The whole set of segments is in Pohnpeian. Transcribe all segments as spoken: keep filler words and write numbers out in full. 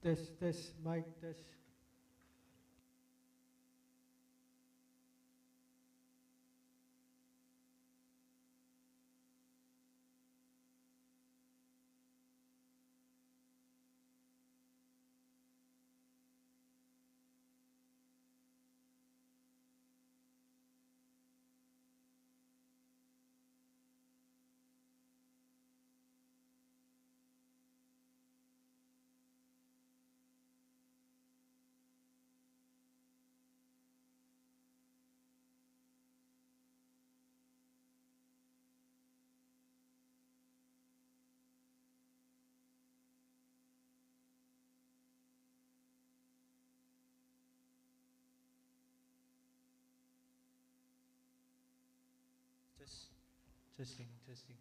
Test, test, mic test. Test. Testing, testing.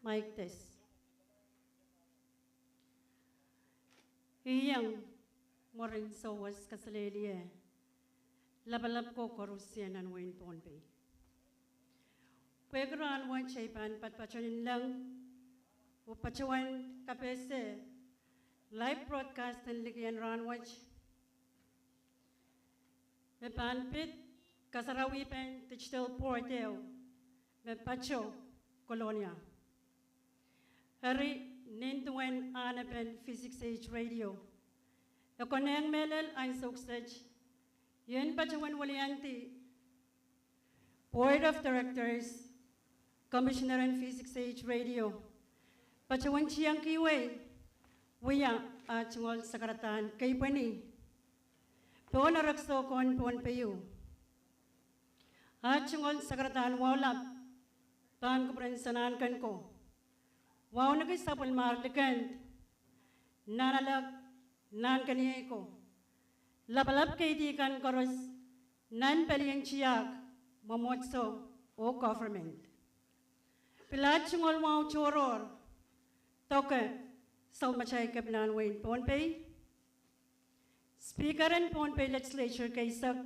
Mike Tess. Iang mwurin sowos kaselehlie lapalap ko koarusie nan wehin Pohnpei. Pwehki rahnwet ei pahn patopato nanleng oh patohwan kapehse live broadcast en likin rahnwet me pahn pid kasarawipen digital port ehu me pato Kolonia. Eri nin duwen ahnepen V six H Radio, e konehng mehlel ansou kiset ien patohwan weliandi Board of Directors, Commissioner en V six H Radio, patohwan tiengkihwei wia ah tungoal sakaradahn keipweni pohn erekiso ko en Pohnpei. Ah tungoal sakaradahn wahu lap pahn kupwuren Sanahnken ko, wauneki sapwellimar likend, nanalek, nahnkeniei ko, lapalap keidi kan koaros nan pelien tiahk, mwomwohdiso oh government. Pil ah tungoal wahu tohrohr doke, sapwellimatail kepinahn wehin Pohnpei, Speaker en Pohnpei Legislature keisek,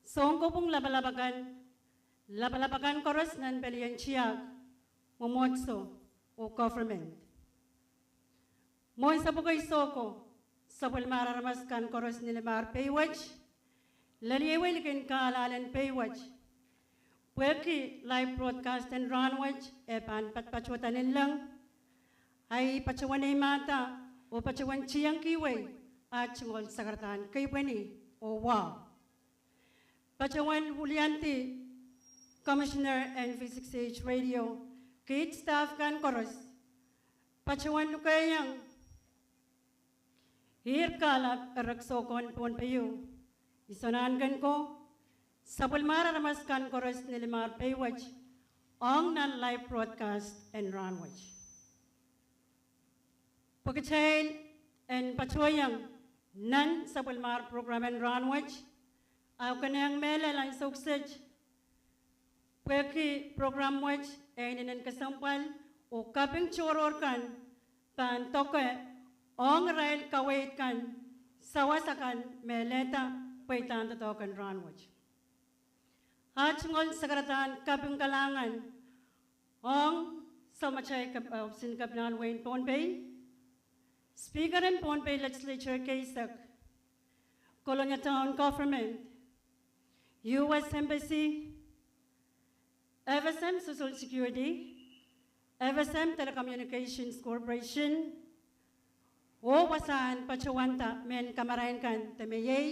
sounkopwung lapalap akan, lapalap akan koaros nan pelien tiahk, mwomwohdiso oh government. Mwohn sapwukei soko, sapwellimar aramas kan koaros ni limar pei wet, lel iei wei likin kahlahlen pei wet, pwehki live broadcast en rahnwet e pahn patopato nanleng, ahi patohwan eimahda oh patohwan tiengkihwei ah tungoal sakaradahn keipweni oh wahu. Patohwan weliandi Commissioner en V six H Radio, kiht staff kan koaros, patohwan lukeiong ihr kahlap erekiso ko en Pohnpei, Sanahnken ko, sapwellimar aramas kan koaros ni limar pei wet ong nan live broadcast en rahnwet. Pwe kitail en patohwan nan sapwellimar program en rahnwet, ah konehng mehlel ansou kiset pwehki program wet e inenen kesempwal oh kaping tohrohr kan pahn doke ong irail kaweid kan sawas akan me lelehda pweidahn doadoahk en rahnwet. Ah tungoal sakaradahn kaping kalahngan ong sapwellimatail kep-, eh, ohpisin kepinahn wehin Pohnpei, Speaker en Pohnpei Legislature keisek, Kolonia Town Government, U S Embassy, F S M Social Security, F S M Telecommunications Corporation, oh wasahn patohwanda mehn kamarain kan de me iei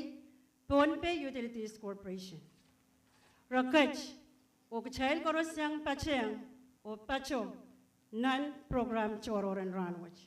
Pohnpei Utilities Corporation. Re ket oh kitail koaros iang patehng oh pato nan program tohrohr en rahnwet.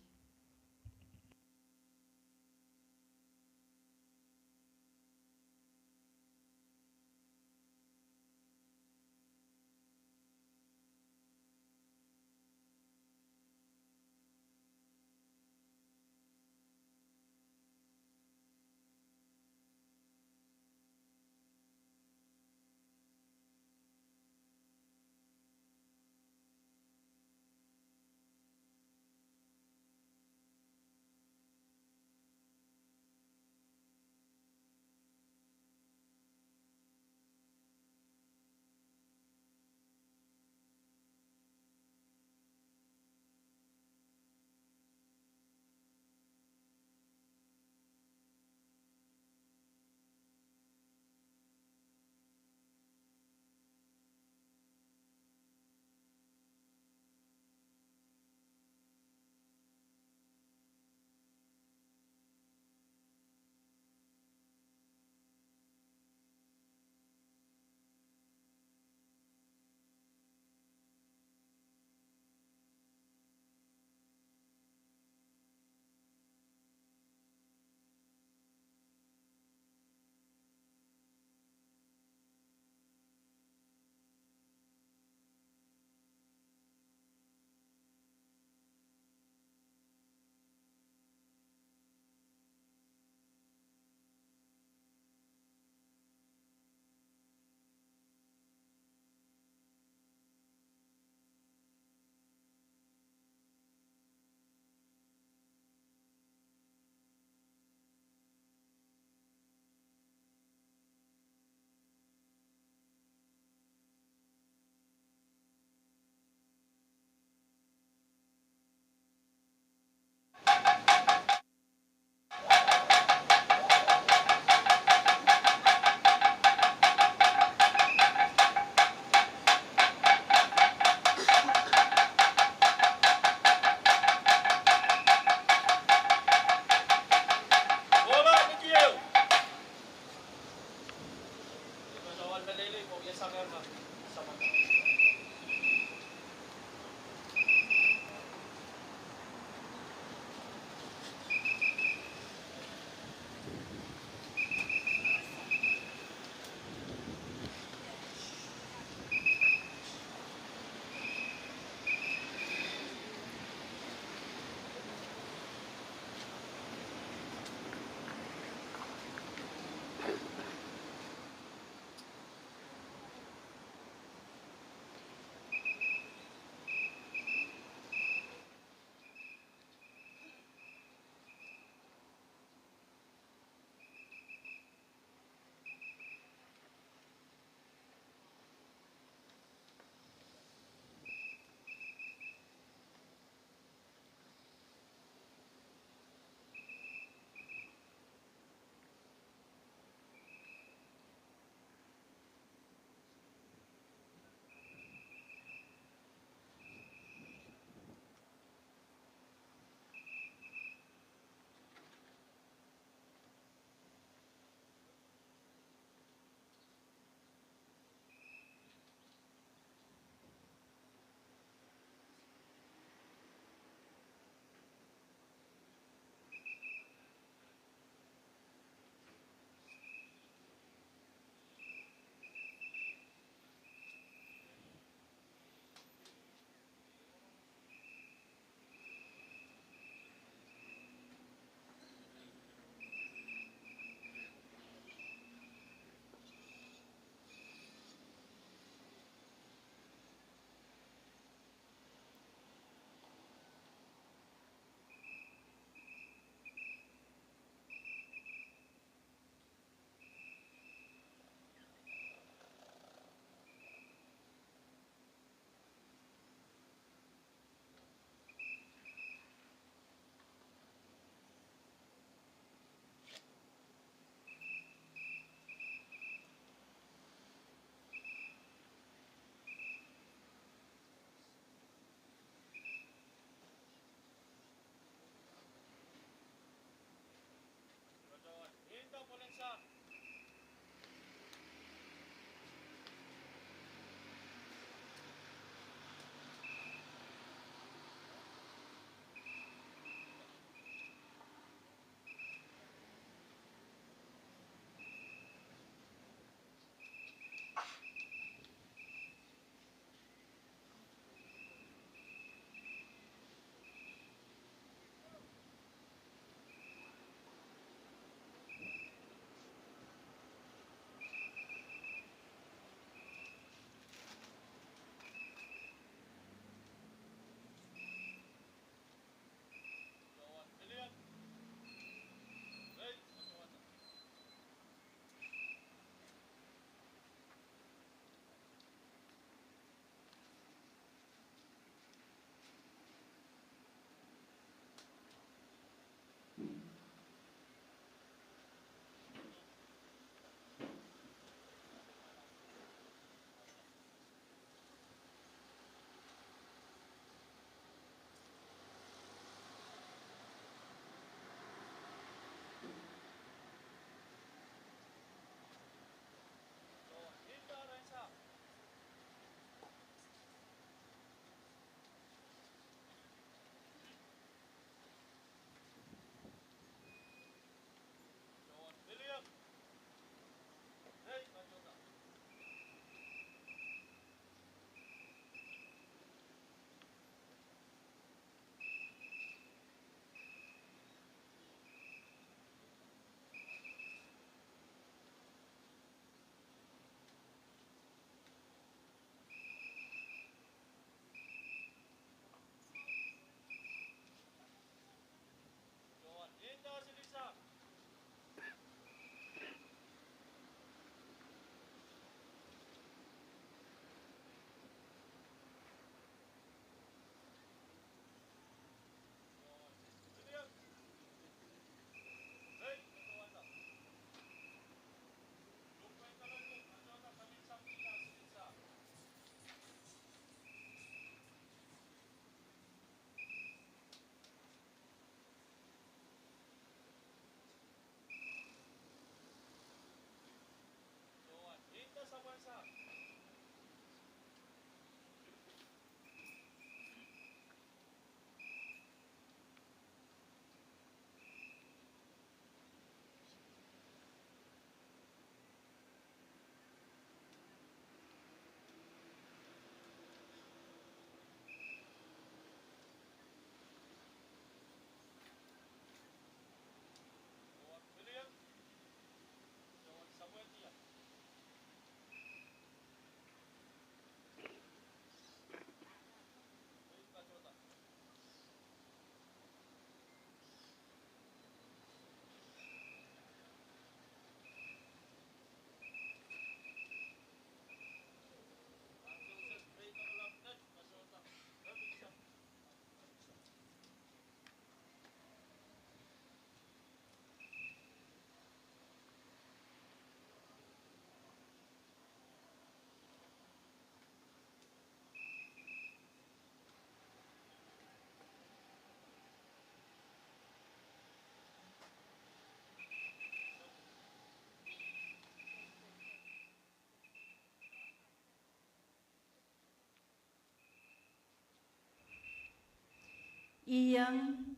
Iang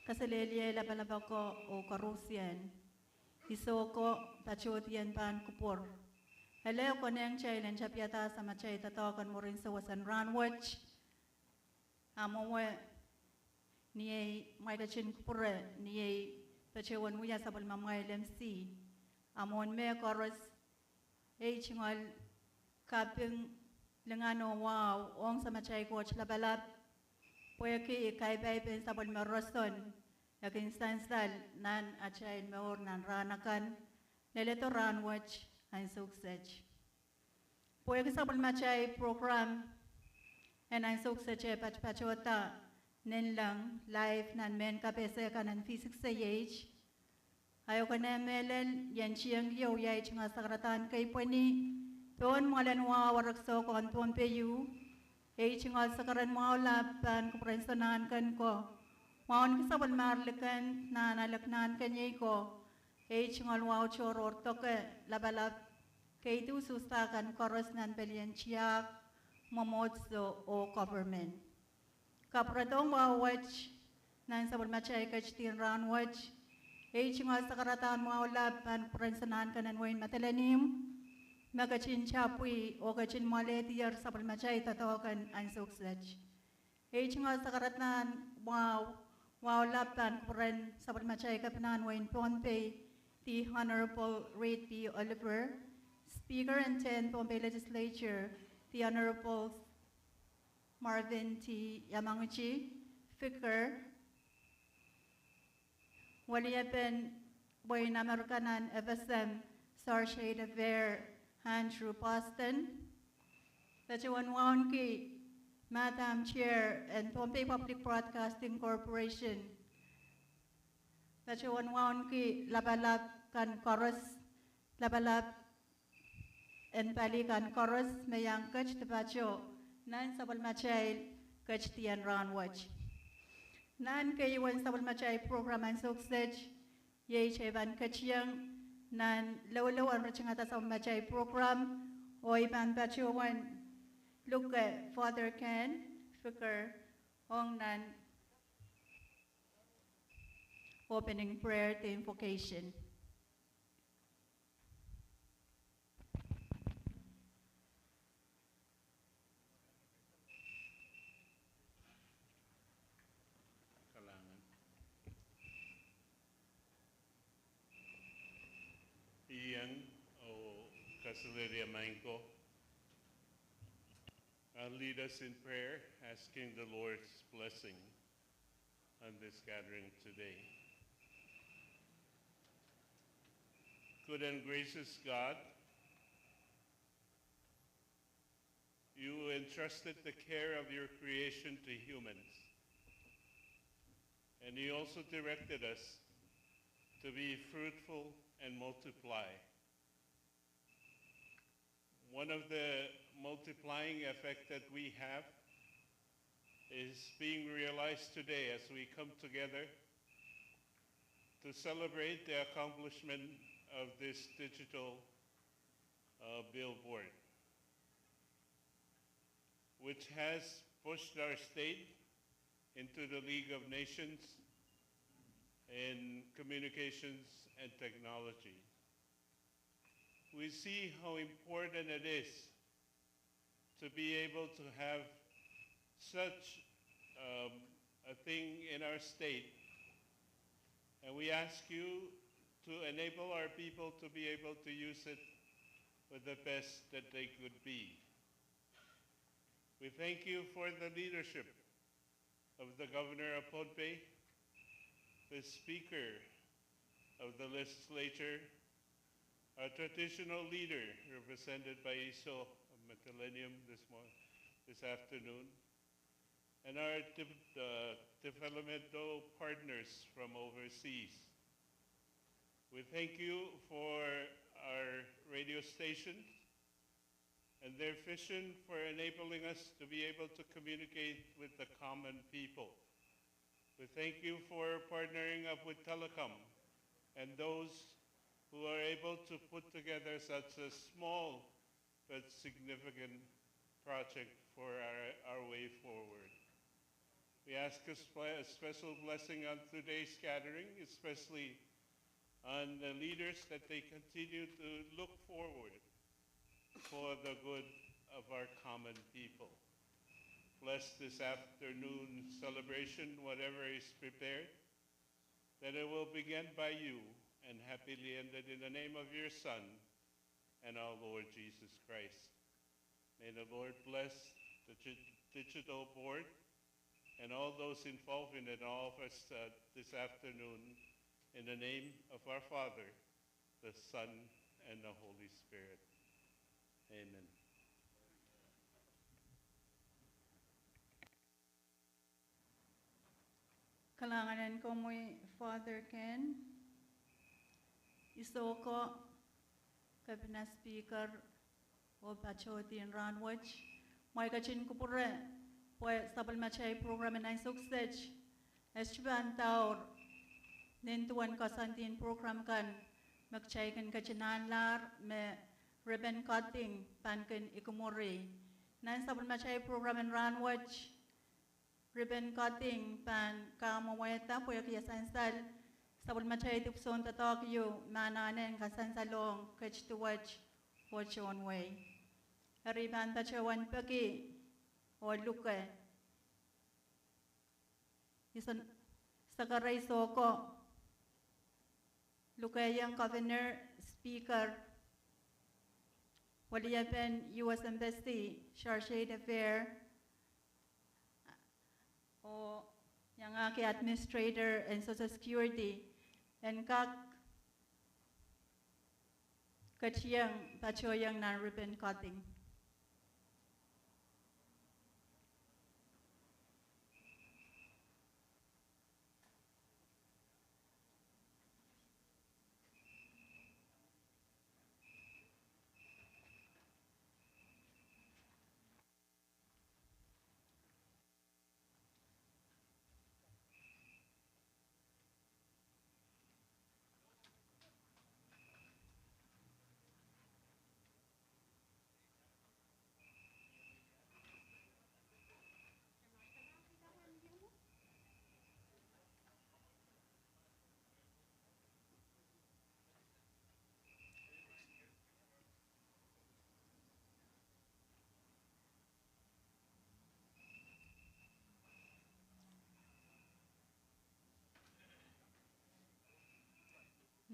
kaselehlie lapalap ako oh koarusie, I sehse patohdiong pahn kupwur. Ele konehng kitail en tapihada samatail doadoahk en mwurin sewese en rahnwet. A mwomwe ni ei mwail ketin kupwure ni ei patohwan wia sapwellimamwail M C. A mwohn mehkoaros, ei tungoal kaping, lingan oh wahu ong Samatail Koht lapalap, pwehki kaipaipen sapwellime roson e kin sansal nan atail mour nan rahn akan, leledo rahnwet ansou kiset. Pwehki sapwellimatail program en ansou kiset e patopatohda nanleng live nan mehn kapehse kan en V six A H, a e konehng mehlel I en tiengki oh wia ei tungoal sakaradahn keipweni pohn mwoalen wahu erekiso kan Pohnpei U, ei tungoal sakaradahn mwahu lap pahn kupwuren Soangen Nahnken ko, wauneki sapwellimar liken nan alek nahnken iei ko, ei tungoal wahu tohrohr doke lapalap, keidi usuhsda kan koaros nan pelien tiahk, mwomwohdiso oh government. Kapwuredohng wahu wet nan sapwellimatail ketidien rahnwet, ei tungoal sakaradahn mwahu lap pahn kupwuren Soangen Nahnken en wehin Madolenihmw, me ketin tapwi oh ketin mwalehdier sapwellimatail doadoahk en ansou kiset. Ei tungoal sakaradahn mwahu, mwahu lap pahn kupwuren sapwellimatail kepinahn wehin Pohnpei, the Honorable Reed B. Oliver, Speaker and Ten Pohnpei Legislature, the Honorable Marvin T. Yamaguchi, Vicar, Weliepen wehin Amerika nan F S M, Sarge Haile Vair, Andrew Boston, patohwan wauneki Madam Chair en Pohnpei Public Broadcasting Corporation, patohwan wauneki lapalap kan koaros, lapalap en pali kan koaros me iang ket de patoh nan sapwellimatail ketidien rahnwet. Nan keieun sapwellimatail program ansou kiset, iei kitail pahn ketieng nan loulou en ritingada sapwellimatail program, oh I pahn patohwan luke Father Ken Vicar ong nan opening prayer de invocation. Kalahngan. Iang oh kaselehlie maing ko. Uh, lead us in prayer, asking the Lord's blessing on this gathering today. Good and gracious God, you entrusted the care of your creation to humans, and you also directed us to be fruitful and multiply. One of the multiplying effect that we have is being realized today as we come together to celebrate the accomplishment of this digital, uh, billboard, which has pushed our state into the League of Nations in communications and technology. We see how important it is to be able to have such, um, a thing in our state, and we ask you to enable our people to be able to use it with the best that they could be. We thank you for the leadership of the governor of Pohnpei, the speaker of the legislature, our traditional leader represented by Iso of Madolenihmw this morning, this afternoon, and our de-, uh, developmental partners from overseas. We thank you for our radio stations and their vision for enabling us to be able to communicate with the common people. We thank you for partnering up with Telecom and those who are able to put together such a small but significant project for our, our way forward. We ask a spe-, a special blessing on today's gathering, especially on the leaders, that they continue to look forward for the good of our common people. Bless this afternoon celebration, whatever is prepared, that it will begin by you and happily ended in the name of your Son and our Lord Jesus Christ. May the Lord bless the gi-, digital board and all those involved in it, all of us, uh, this afternoon, in the name of our Father, the Son, and the Holy Spirit. Amen. Kalahngan en komwi Father Ken, Isoko, Kepina Speaker, oh patohdi en rahn wet. Mwail ketin kupwure pwe sapwellimatail program en ansou kiset e sohte pahn daur nin duwen koasoandi en program kan me kitail kin ketin ahnlahr me ribbon cutting pahn kin ikumwuri. Nan sapwellimatail program en rahn wet, ribbon cutting pahn kamwomwehda pwehki e sansal sapwellimatail dipwisoun doadoahk ieu me anahne en kasansalohng ketido wet oh tohn wehi. Eri I pahn patohwan peki oh luke Ison Sakarai Soko, lukehiong Governor, Speaker, weliepen U S Embassy, Chargé d'Affaires, oh iangahki Administrator en Social Security, en kak ketieng patohieng nan ribbon cutting.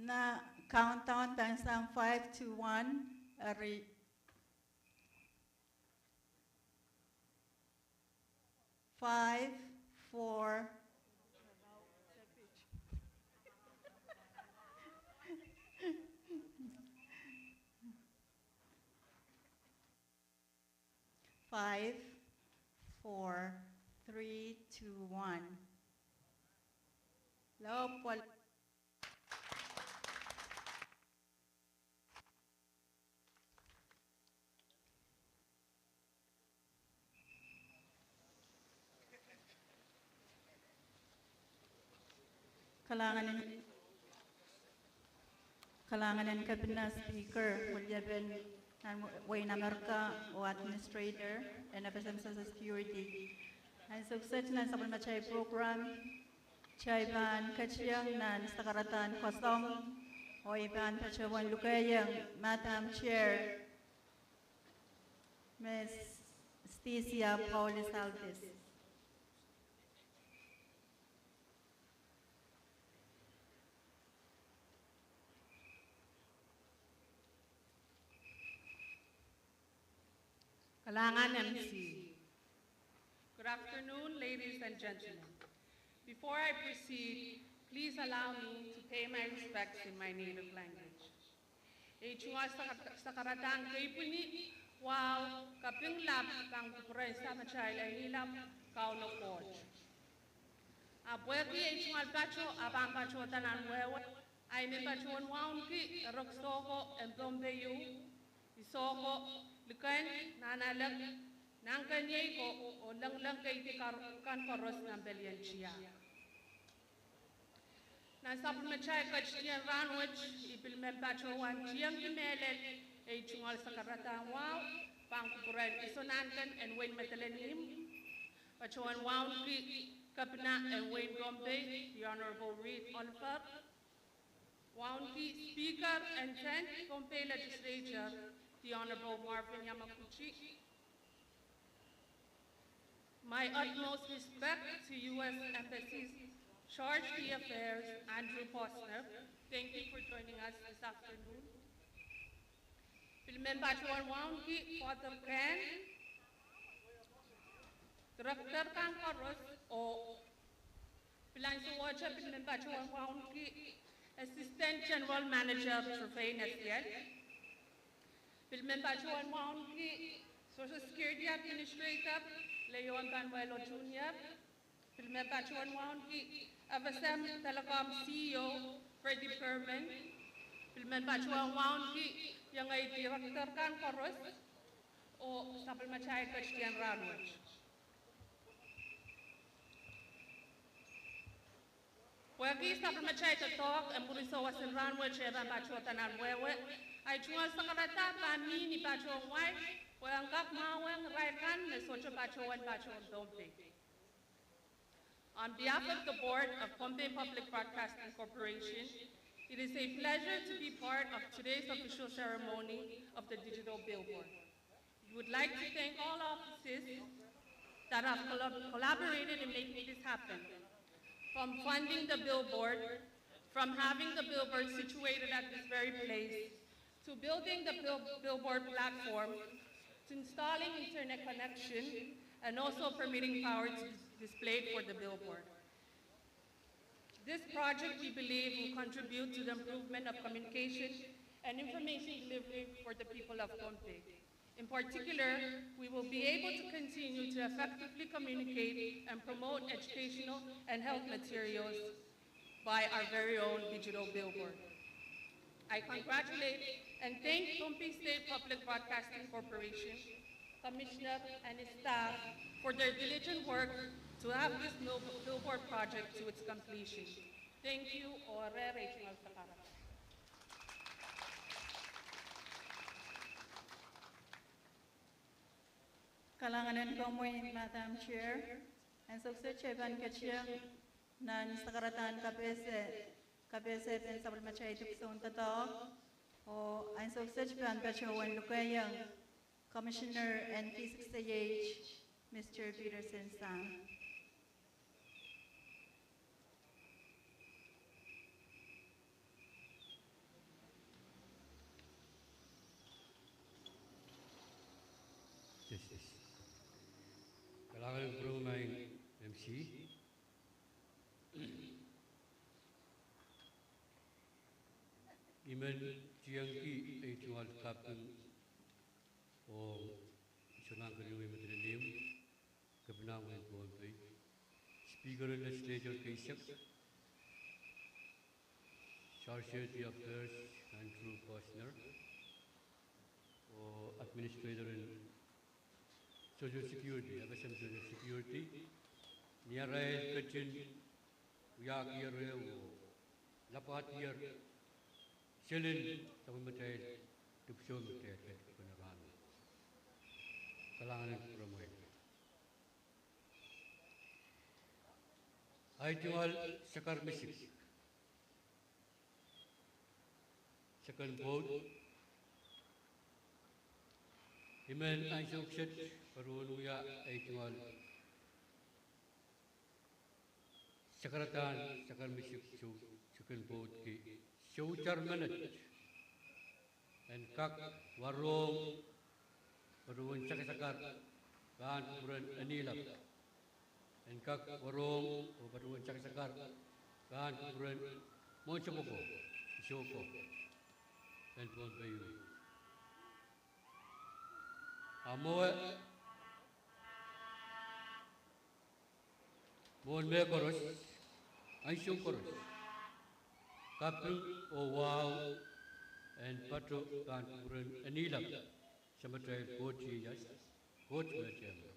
Na countdown pahn sang five, two, one, eri five, four, five, four, three, two, one. Lopwal. Kalahngan en, kalahngan en Kepina Speaker, weliepen nan wehin Amerika, oh Administrator en F S M Social Security. Ansou kiset nan sapwellimatail program, kitail pahn ketieng nan sakaradahn kosong, oh I pahn patohwan lukehiong Madam Chair, Miss Stecia Paulus Altis. Kalahngan M C. Good afternoon, ladies and gentlemen. Before I proceed, please allow me to pay my respects in my native language. Ei tungoal saka-, sakaradahn keipwini, wahu, kapinglap pahn kupwuren Samatail Elap, Kauno Koht. A pwehki ei tungoal pato, a pahn patohda nan wehwe, ahi me patohwan wauneki, Erok Soko en Pohnpei, Isoko, liken Nahnalek, Nahnkeniei ko, oh Lengleng Keidi kar-, kan koaros nan pelien tiahk. Nan sapwellimatail ketidien rahn wet, I pil men patohwan tiengki mehlel ei tungoal sakaradahn wahu, pahn kupwuren Iso Nahnken en wehin Madolenihmw, patohwan wauneki Kepina en wehin Pohnpei, the Honorable Reed Oliver, wauneki Speaker en Tenth Pohnpei Legislature, the Honorable Marvin Yamaguchi. My utmost respect to U S Embassy's Charge d'Affaires, Andrew Posner. Thank you for joining us this afternoon. Pil men patohwan wauneki Father Ken, Director kan koaros, oh pil ansou wet pil men patohwan wauneki Assistant General Manager Trevane Asiel. Pil men patohwan wauneki Social Security Administrator Leon Panuelo Junior. Pil men patohwan wauneki F S M Telecom C E O Freddie Perman. Pil men patohwan wauneki iengei Director kan koaros, oh sapwellimatail ketidien rahnwet. Pwehki sapwellimatail doadoahk en mwurin souwas en rahnwet e pahn patohda nan wehwe, ahi tungoal sakarada pahn mih ni patohwan wai, pwe en kak mahweng irail kan me sohte patohwan patohwan Pohnpei. On behalf of the board of Pohnpei Public Broadcasting Corporation, it is a pleasure to be part of today's official ceremony of the digital billboard. We would like to thank all offices that have collab- collaborated in making this happen. From funding the billboard, from having the billboard situated at this very place, to building the bill- billboard platform, to installing internet connection, and also permitting power to be displayed for the billboard. This project, we believe, will contribute to the improvement of communication and information delivery for the people of Pohnpei. In particular, we will be able to continue to effectively communicate and promote educational and health materials by our very own digital billboard. I congratulate and thank Pohnpei State Public Broadcasting Corporation, Commissioner and his staff for their diligent work to have this mil- billboard project to its completion. Thank you, oh reh, reh tungoal sakarada. Kalahngan en komwi, Madam Chair. Ansou kiset I pahn ketiong nan sakaradahn kapehse, kapehse en sapwellimatail dipwisoun doadoahk, oh ansou kiset I pahn patohwan lukehiong Commissioner en V six A H, Mister Peterson Sang. Yes, yes. Kalahngan en kupwur maing M C. I men tiengki ei tungoal kaping ong Sir Nangkeniwei Medililium, Kepina en wehin Pohnpei, Speaker en Legislature keisek, Charge d'Affaires Andrew Posner, oh Administrator en Social Security, F S M Social Security, ni arail ketin wiahkier oh lapwahdier selin sapwellimatail dipwisoun me kitail ketiket rahnwet. Kalahngan en kupwuromwail. Ahi tungoal sakar misik, seken pwoud. I men ansou kiset patohwan wia ei tungoal sakaradahn sakar misik, sou- seken pwoud ki soutar menet en kak warohng patohwan sakasakar pahn kupwuren Anilap, en kak warohng oh patohwan sakasakar pahn kupwuren Mwohnsapwko, Isoko, en Pohnpei. A mwowe mwohn mehkoaros, ansou koaros, kaping oh wahu en pato pahn kupwuren Anilap, Samatail Koht ieias, Koht me tehmw.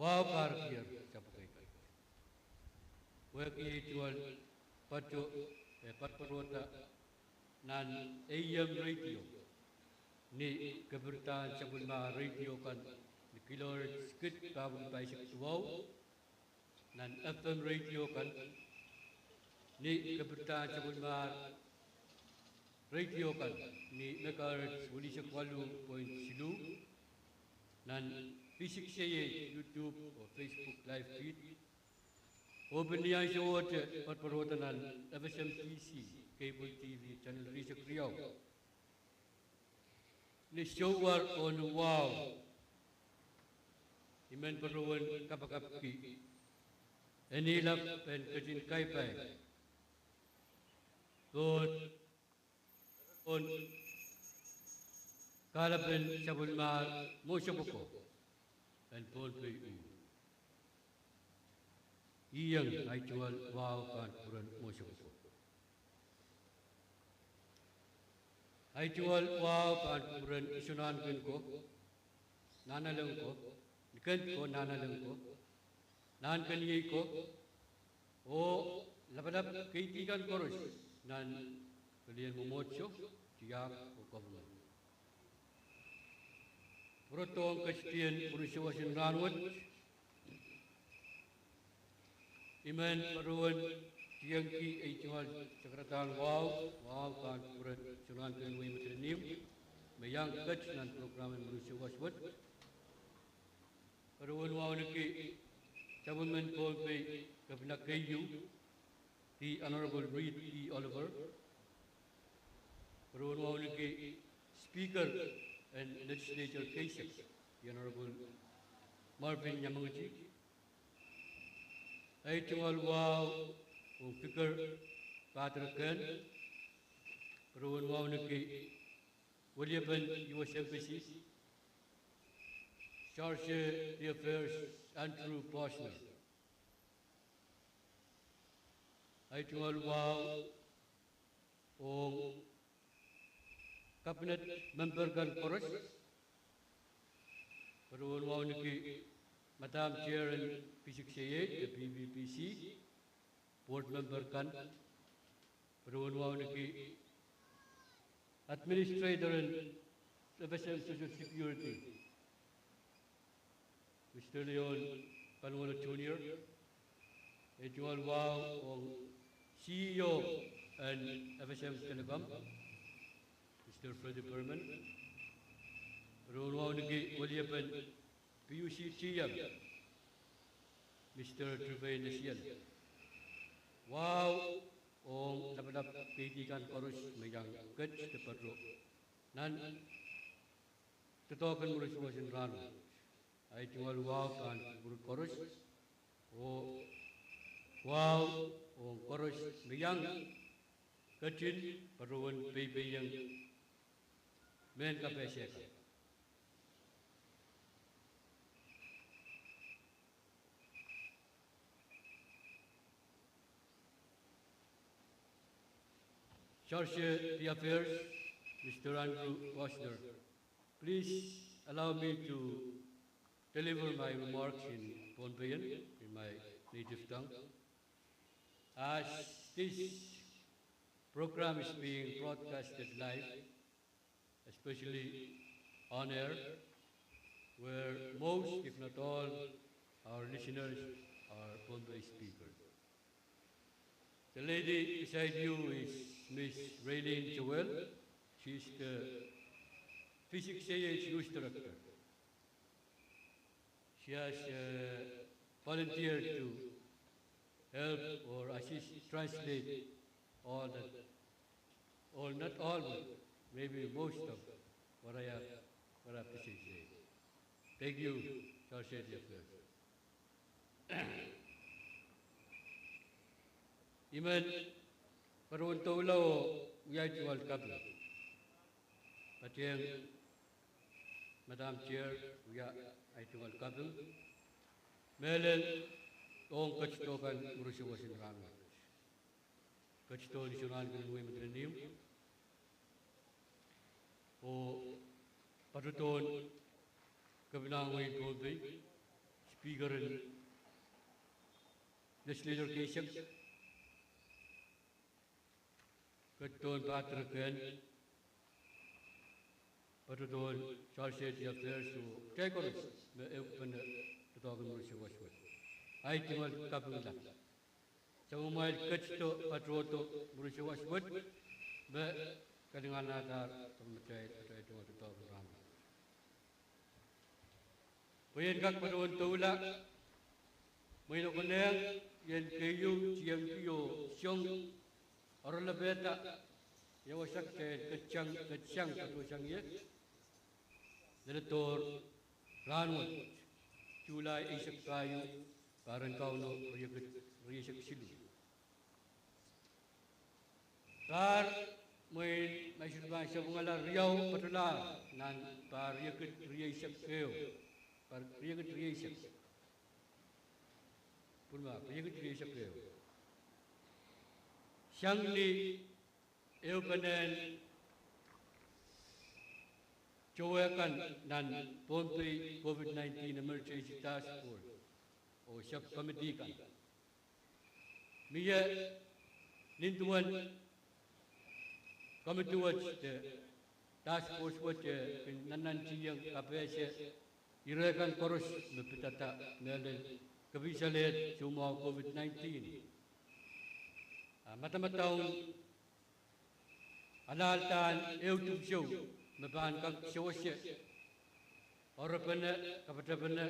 Wahu pahrekier sapwkei. Pwehki ei tungoal pato e patopato nan A M radio, ni kepirdahn sapwellimatail radio kan Kilohertz kid pahpwiki pahisek duwau nan F M radio kan, ni kepirda sapwellimahr radio kan ni megahertz welisek waluh point siluh, nan V six A H YouTube oh Facebook live feed, oh pil ni ansou wet poarpoarohda nan F S M T C cable T V channel riehsek riau. Ni sohwar oh ni wahu, I men patohwen kapakapki eni lap en ketin kapai pohn, pohn kahlepen sapwellimahr mwohnsapwko en Pohnpei uh. Iang ahi tungoal wahu pahn kupwuren mwohnsapwko. Ahi tungoal wahu pahn kupwuren isonahnken ko, nahnalek ko, nikend ko, nahnalek ko, nahnkeniei ko, oh lapalap keidi kan koaros nan pelien mwomwohdiso, tiahk oh government. Pwurodohng ketidien mwurin souwas en rahnwet, I men patohwen tiengki ei tungoal sakaradahn wahu, wahu pahn kupwuren isonahnken wehi medenen ihmw, me iang ket nan program en mwurin souwas wet. Patohwen wauneki sapwellimen Pohnpei, Kepina keieu, the Honorable Reed P. Oliver. Patohwen wauneki Speaker en Legislature keisek, the Honorable Marvin Nyamengiti. Ahi tungoal wahu ong Vicar Patrick Kern. Patohwen wauneki weliepen U S Embassy, Charge d'Affaires Andrew Posner. Ahi tungoal wahu ong Cabinet member kan koaros. Patohwen wauneki Madam Chair en V six A H, the P V P C, board member kan. Patohwen wauneki Administrator en F S M Social Security, Mister Leon Kanwolo Junior. Ahi tungoal wahu ong C E O en F S M Telecom, Mister Freddy Berman. Patohwen wauneki weliepen P U C T M, Mister Trevane Esiel. Wahu ong lapalap keidi kan koaros me iang ket de patoh nan doadoahk en mwurin souwas en rahnwet. Ahi tungoal wahu pahn kupwur koaros, oh wahu ong koaros me iang ketin patohwen peipeiong mehn kapehse kan. Charge d'Affaires, Mister Andrew Posner. Please allow me to deliver my remarks in Pohnpeian, in my native tongue. As this program is being broadcasted live, especially on air, where most, if not all, our listeners are Pohnpei speakers. The lady beside you is Miss Raylene Joel. She is the V six A H news director. She has, uh, volunteered to help or assist translate all that, or not all, but maybe most of what I have, what I have to say today. Thank you, Charge d'Affaires. I men patohwen doula oh wia ahi tungoal kaping. Patehng Madam Chair wia ahi tungoal kaping. Mehlel ong ketido kan mwurin souwas en rahnwet. Ketido en isonahnken wehi medenen ihmw, oh patohdohn Kepinahn wehin Pohnpei, Speaker en Legislature keisek, ketidohn Patrick Kern, patohdohn Charge Affairs oh kitail koaros me ehukipene doadoahk en mwurin sawas wet. Ahi tungoal kapingla. Sapwellimamwail ketido patohdo mwurin sawas wet me kalinganahdahr sapwellimatail, atail tungoal doadoahk en rahn wet. Pwe I en kak patohwan doula, mwein e konehng I en keieu tiengki oh song oaralapehda ia wasa kitail ketsang, ketsang patohsang ie. Leledohr rahn wet, July eisek pahieu, pahr en Kauno riekid rieisek siluh. Pahr mwein ma I sohte pahn sapwungala riau patohlahr nan pahr riekid rieisek ehu, pahr riekid rieisek. Pwurma, riekid rieisek ehu. Sang ni ehupenen towe kan nan Pohnpei COVID nineteen Emergency Task Force oh Subcommittee kan, mie nin duwen committee wet de task force wet e kin nannantihong kapehse ire kan koaros me pidada mehlel kepisalehd soumwahu COVID nineteen. A madamadaun alahldahr ehu dipwisou me pahn kak sewese oarepene, kapatapene,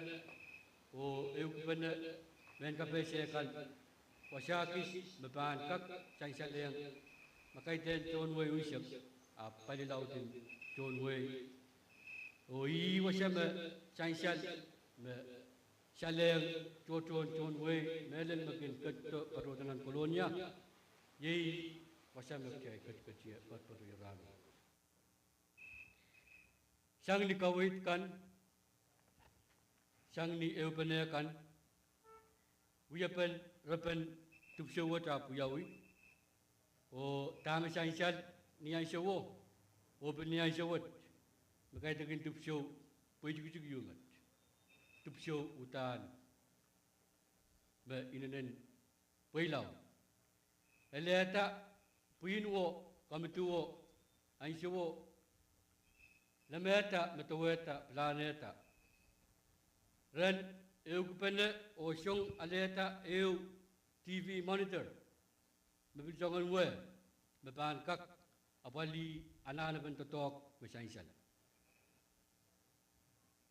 oh ehukipene mehn kapehse kan, wasa kis me pahn kak sansalehng makaidehn tohn wehi unsek ahpw pali laud en tohn wehi. Oh ih wasa me sansal me salehng tohtohn tohn wehi mehlel me kin ketido patohdo nan Kolonia. Iei wasa me kitail ketiket ie, patohdo ie rahn wet. Sang ni kaweid kan, sang ni ehupene kan, wiepen, repen dipwisou wet ahpw wiawi, oh dahme sansal ni ansouo, oh pil ni ansou wet, me kaidehkin dipwisou pweitikitik ieu met, dipwisou uhdahn me inenen pweilaud. Elehda pwihn wo, committee wo, ansouo, lemehda, medewehda, pilahnehda ren ehukipene oh song alehda ehu TV monitor me pil soangen weh me pahn kak apwalih anahnepen doadoahk me sansal.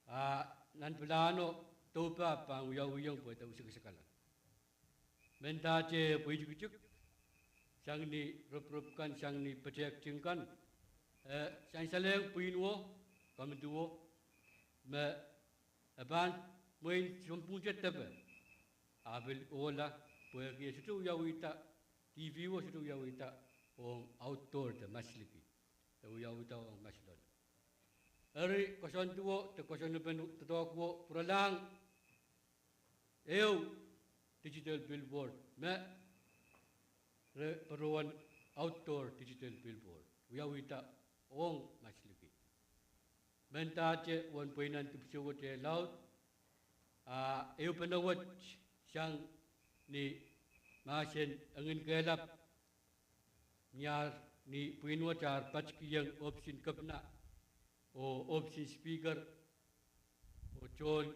A nan pilahno, dohpahp pahn wiawiong pwe de usekisekala. Mendahte pweitikitik, sang ni reprep kan, sang ni petehk ting kan, e sansalehng pwihn wo, committee wo, me e pahn mwein sounpwungte depe, a pil ohla, pwehki e sohte wiawihda, TV wo sohte wiawihda ong outdoor de mas liki. E wiawihda ong mas loale. Eri koasoandiwo de koasoandipen doadoahk wo pwuralahng ehu digital billboard me re patohwan outdoor digital billboard, wiawihda ong mas liki. Mendahte uwen pweinen dipwisou wet e laud, a ehupene wet sang ni mahsen Enginkehlap ni ar, ni pwihn wet ar patikihong ohpisin kepina oh ohpisin speaker oh tohn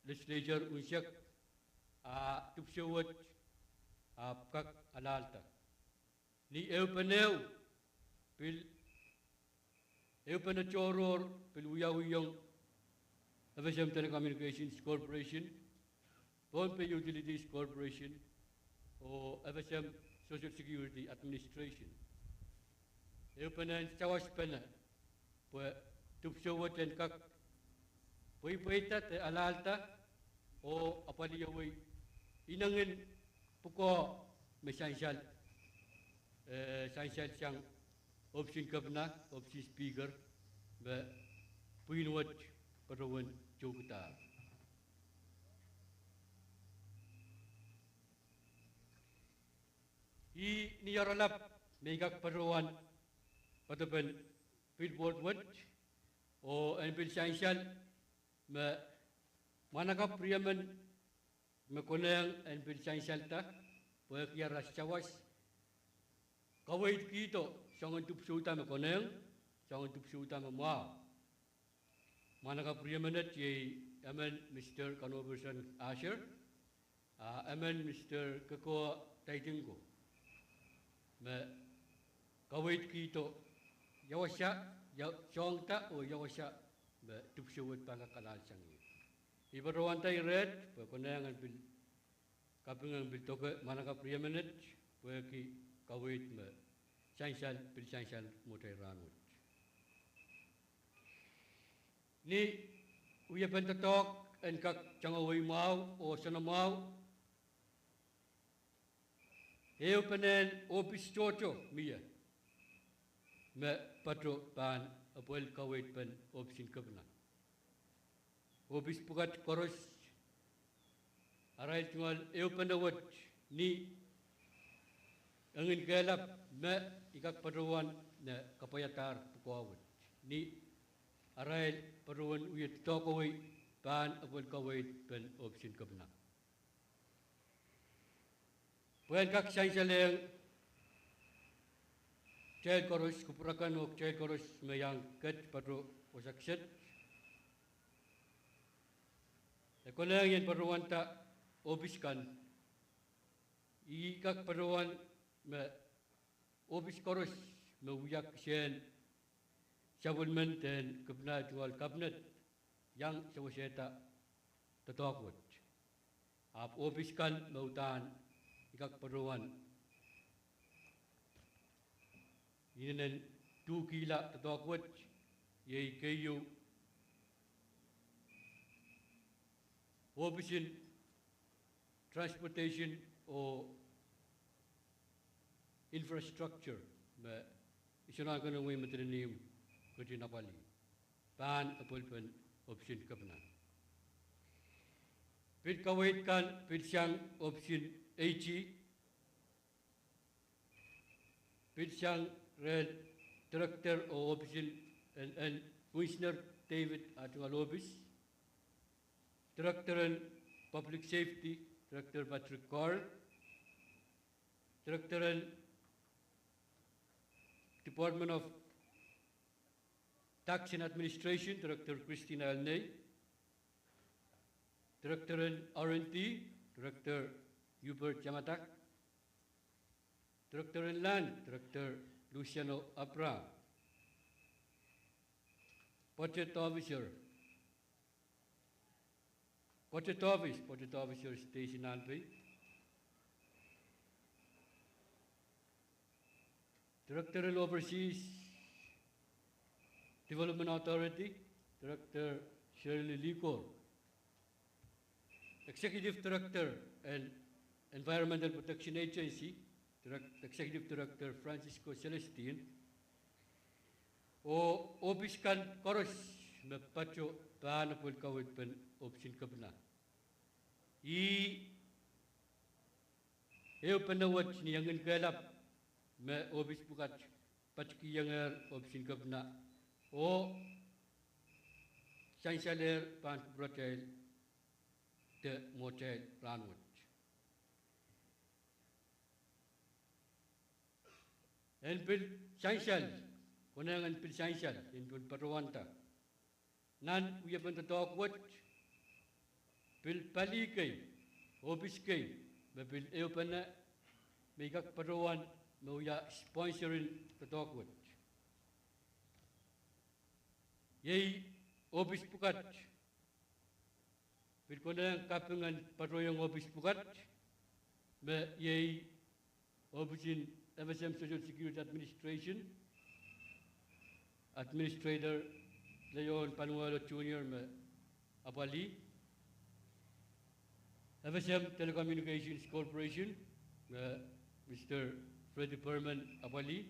legislature unsek, a dipwisou wet ahpw kak alahlda. Ni ehupene ehu, pil ehupene tohrohr pil wiawiong FSM Telecommunications Corporation, Pohnpei Utilities Corporation, oh FSM Social Security Administration. Ehupenen sawaspene pwe dipwisou wet en kak pweipweida de alahlda oh apwalih iang inengin pwukoa me sansal, eh, sansal sang ohpisin kepina, ohpisin speaker, me pwihn wet patohwen toukidahr. Ih ni oaralap me I kak patohwan poadopen billboard wet, oh en pil sansal me mwahnakapw riemen me konehng en pil sansalda, pwehki ara sawas kaweidkihdo soangen dipwisou da me konehng, soangen dipwisou da me mwahu. Mwahnakapw riemenet iei emen Mister Kanoperson Asher, a emen Mister Kekoa Taitingko, me kaweidkihdo ia wasa, ia soahng da oh ia wasa me dipwisou wet pahn kak alahsang ie. I patohwanda ireht pwe konehng en pil, kaping en pil doke mwahnakapw riemenet pwehki kaweid me sansal, pil sansal mwohtail rahnwet. Ni wiepen doadoahk en kak tangawei mwahu oh soanamwahu, ehupenen ohpis tohto mie me pato pahn apwalih kaweid pen ohpisin kepina. Ohpis pwukat koaros, arail tungoal ehupene wet ni engin kehlap me I kak patohwan ne kapwaiadahr pwukoa wet, ni arail patohwen wie doadoahkawei pahn apwalih kaweid pen ohpisin kepina. Pwehn kak sansalehng kitail koaros, kupwur akan oh kitail koaros me iang ket pato wasa kiset, e konehng I en patohwanda ohpis kan. I kak patohwan me ohpis koaros me wia kisehn sapwellimen dehn kepina tungoal kabinet iang sewesehda doadoahk wet. Ahpw ohpis kan me uhdahn I kak patohwan inenen tuhkihla doadoahk wet iei keieu, ohpisin Transportation oh Infrastructure, me I soangen kanenei me dene imw ketin apwalih pahn apwalipen ohpisin kepina. Pil kaweid kan pil sang ohpisin AG, pil sang rehn Director oh ohpisin en, en Winsner David ah tungoal ohpis, Director en Public Safety, Director Patrick Carl, Director en Department of Tax and Administration, Director Christina Elnei, Director en R and D, Director Hubert Jamadak, Director en Land, Director Luciano Abraham, Budget Officer, Budget Office, Budget Officer Stacy Nanpei, Director en Overseas Development Authority, Director Shirley Likor, Executive Director en Environmental Protection Agency, Direct-, Executive Director Francisco Celestine, oh ohpis kan koaros me pato pahn apwalih kaweid pen ohpisin kepina. Ih ehupene wet ni engin kehlap me ohpis pwukat patikihongehr ohpisin kepina oh sansalehr pahn kupwuratail de mwohtail rahnwet. En pil sansal, konehng en pil sansal, en pil patohwanda nan wiepen doadoahk wet, pil pali kei, ohpis kei, me pil ehupene, me I kak patohwan me wia sponsor en doadoahk wet. Iei ohpis pwukat, pil konehng kaping en patohwan ohpis pwukat, me iei ohpisin FSM Social Security Administration, Administrator Leon Panuelo Junior me apwalih, FSM Telecommunications Corporation me Mister Freddy Berman apwalih,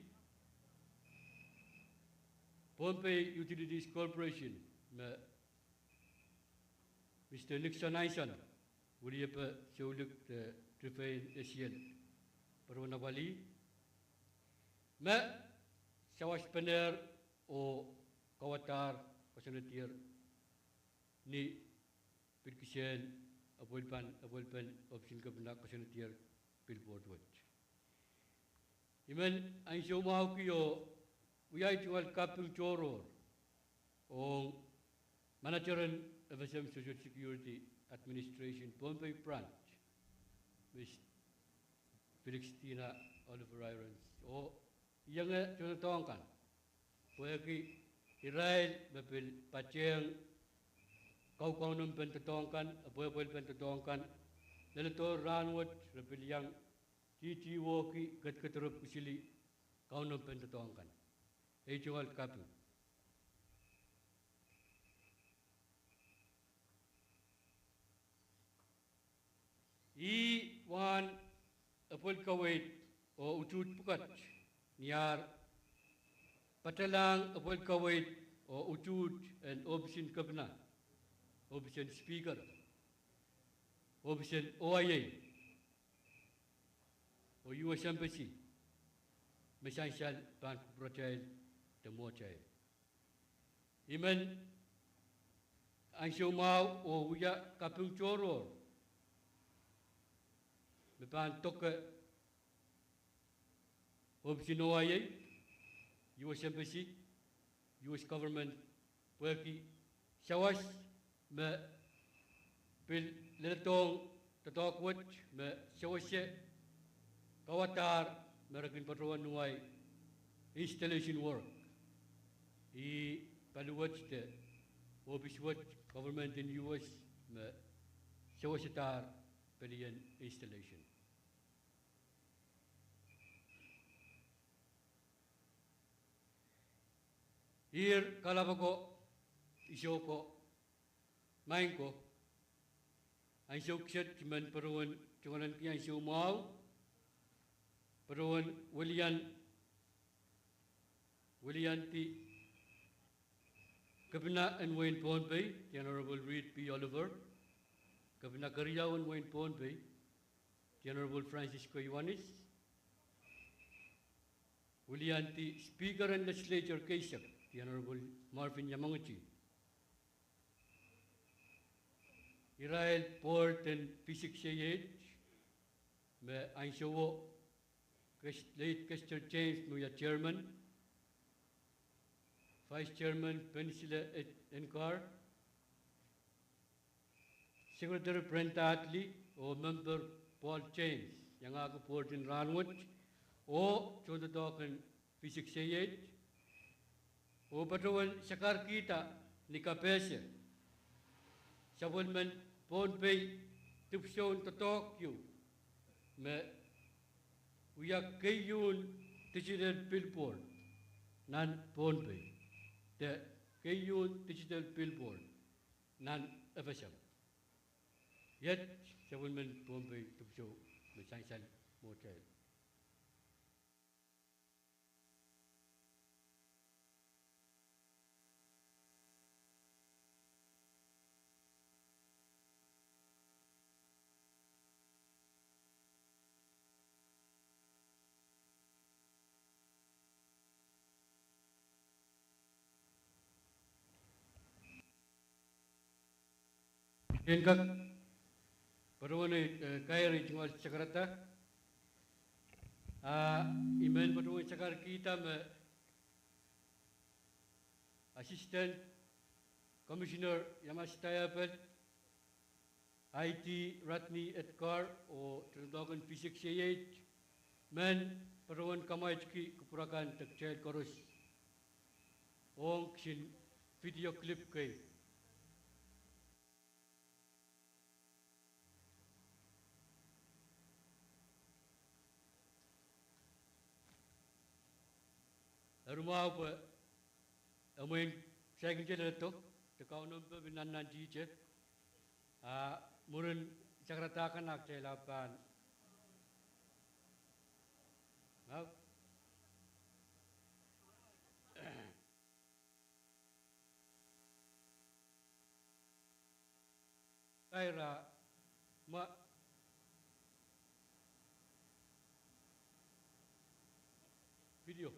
Pohnpei Utilities Corporation me Mister Nixon Anson, weliepe soulik de Rifein Esiel, patohwan apwalih, me sawaspene oh kauwadahr koasoanedier ni pil kisehn apwalipen, apwalipen ohpisin kepina koasoanedier pil pwoud wet. I men ansou mwahuki oh Wia ei tungoal kaping tohrohr ong manager en F S M Social Security Administration Pohnpei Branch, Miss Felixtina Oliver Irons, oh ienge tohndoadoahk kan, pwehki irail me pil patehng kaukaunopen doadoahk kan, apwehpwelpen doadoahk kan, leledo rahnwet re pil iang titiwohki kedked rep kisili kaunopen doadoahk kan. Ei tungoal kaping. Ih wahn epwel kaweid oh utuht pwukat ni ar patelang epwel kaweid oh utuht en ohpis en kepina, ohpis en speaker, ohpis en O I A, oh U S Embassy, me sansal pahn kupwuratail de mwohtail. I men ansou mwahu oh wia kaping tohrohr me pahn doke ohpis en O I A, U S Embassy, U S Government, pwehki sawas me pil leledohng doadoahk wet me sewese kauwadahr me re kin patohwan wia installation work. Ih pali wet de ohpis wet government en U S me sewesadahr pelien installation. Ihr kalap ako, iso ko, maing ko, ansou kiset I men patohwen tungoalenki ansou mwahu patohwen welian, weliandi kepina en wehin Pohnpei, the Honorable Reed P. Oliver, kepina keriau en wehin Pohnpei, the Honorable Francisco Ioanis, weliandi Speaker en Legislature keisek, the Honorable Marvin Iamangiti, irail board en P six A H, me ansouo Kes-, late Kester James me wia chairman, vice chairman Pensile Ed-, Enkar, secretary Brenda Adley, oh member Paul James, iangahki board en rahnwet, oh tohndoadoahk en P six A H, oh patohwen sakarkihda ni kapehse sapwellimen Pohnpei dipwisoun doadoahk ieu me wia keieun digital billboard nan Pohnpei, de keieun digital billboard nan F S M. Iet sapwellimen Pohnpei dipwisou me sansal mwohtail. En kak patohwen, eh, kair ei tungoal sakarada. Ah, I men patohwen sakarkihda me Assistant Commissioner Yamas Diabel, I D Rodney Edgar, oh tohndoadoahk en P six A H men patohwen kamwaitki kupwur akan de kitail koaros ong kisin video clip kei. Eri mwahu pwe e mwein saikinte leledo, de Kauno me pil nannantihte. Ah, mwurin sakarada kan, ah, kitail ahpw pahn, ah, kaira ma video.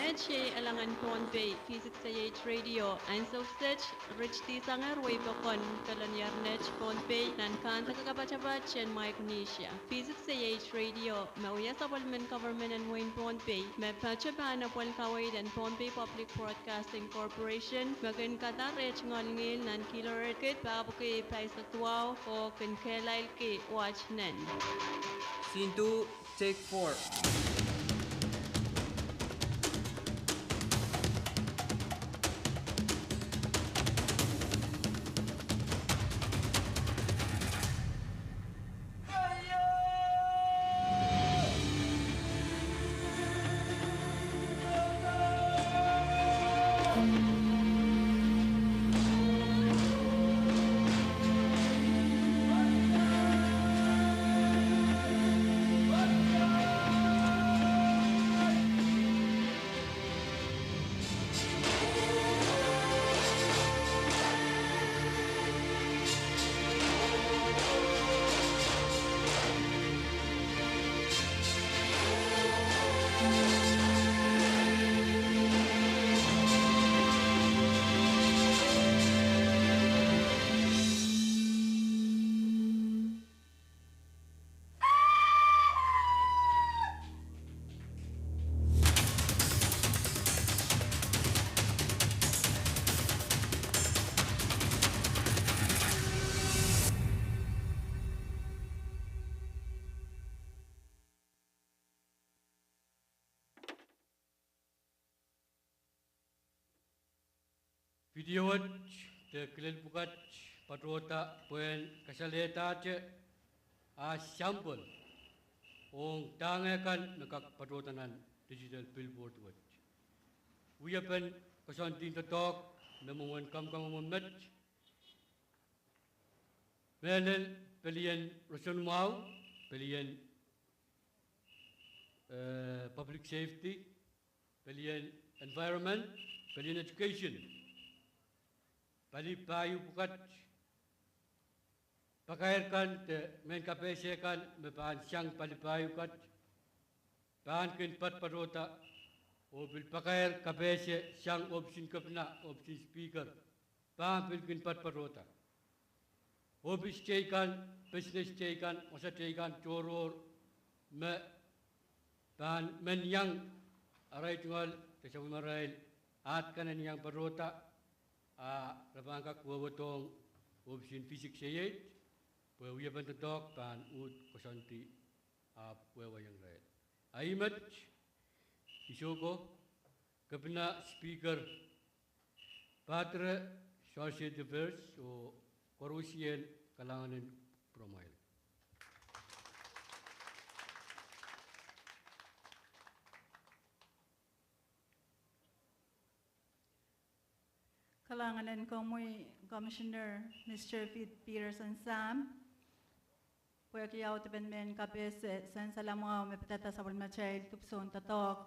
Iei alangen Pohnpei V six A H Radio, ansou kiset, Rich D. Sanger, wehi pokon Kolonial Net Pohnpei, nan kahnleke kapatapat en Micronesia. V six A H Radio, me wia sapwellimen government en wehin Pohnpei, me patohwan pahn apwalih kaweid en Pohnpei Public Broadcasting Corporation, me kin kadahr eh tungoal ngihl nan kilohertz kid pahpwiki pahisek duwau oh kin kehlailki wet nan. Scene two, take four. Video wet de kilel pwukat patohda pwehn kasalehdahte ah sample ong dahme kan me kak patohda nan digital billboard wet. Wiepen koasoandi en doadoahk me mwomwen kamwkamwomw met, mehlel pelien roson mwahu, pelien, eh, public safety, pelien environment, pelien education. Pali pahieu pwukat, pakair kan de mehn kapehse kan me pahn sang pali pahieu kan, pahn kin patpatohda, oh pil pakair kapehse sang ohpisin kepina, ohpisin speaker, pahn pil kin patpatohda. Ohpis teikan, business teikan, wasa teikan, tohrohr, me pahn men iang arail tungoal de sapwellimarail aht kan en iang patohda, ah re pahn kak wehwehdohng ohpisin V six A H, pwe wiepen doadoahk pahn uhd koasoandi ahpw wehwehng irail. Ahi met, I sou ko, Kepina, Speaker, Padre, Chargé d'Affaires, oh koarusie kalahngan en pwuromwail. Kalahngan en komwi, Commissioner Mister Pete Peterson Sam, pwehki audepen mehn kapehse sansal mwahu me pidada sapwellimatail dipwisoun doadoahk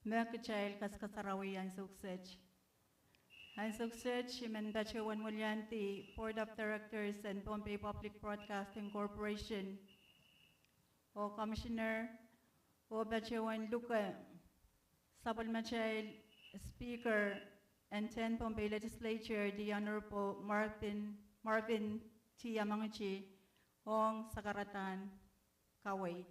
me kitail kaskasarawi ansou kiset. Ansou kiset I men patohwan weliandi Board of Directors en Pohnpei Public Broadcasting Corporation, oh Commissioner, oh patohwan luke sapwellimatail Speaker en Ten Pohnpei Legislature, the Honorable Marvin, Marvin T. Amangiti, ong sakaradahn kaweid.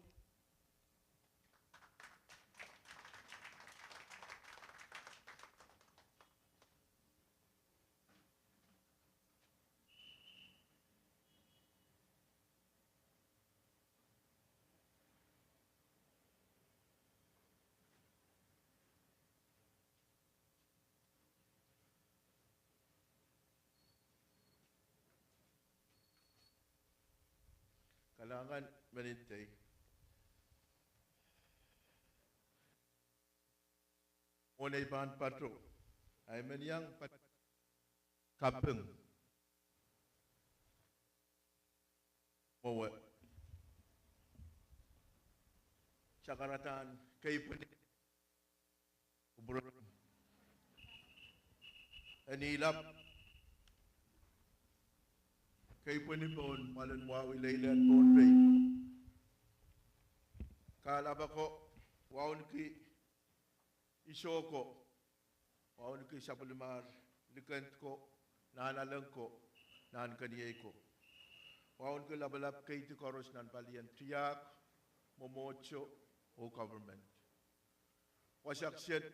Kalahngan men en tei. Mwohn ei pahn pato, I men iang pat kaping mwowe sakaradahn keipweni kupwuren en Ihlap, keipweni pohn mwoalen wahu ileile en Pohnpei. Kahlap ako wauneki Iso ko, wauneki sapwellimahr likend ko, nahnalek ko, nahnkeniei ko. Wauneki lapalap keidi koaros nan palien tiahk, mwomwohdiso, oh government. Wasa kiset,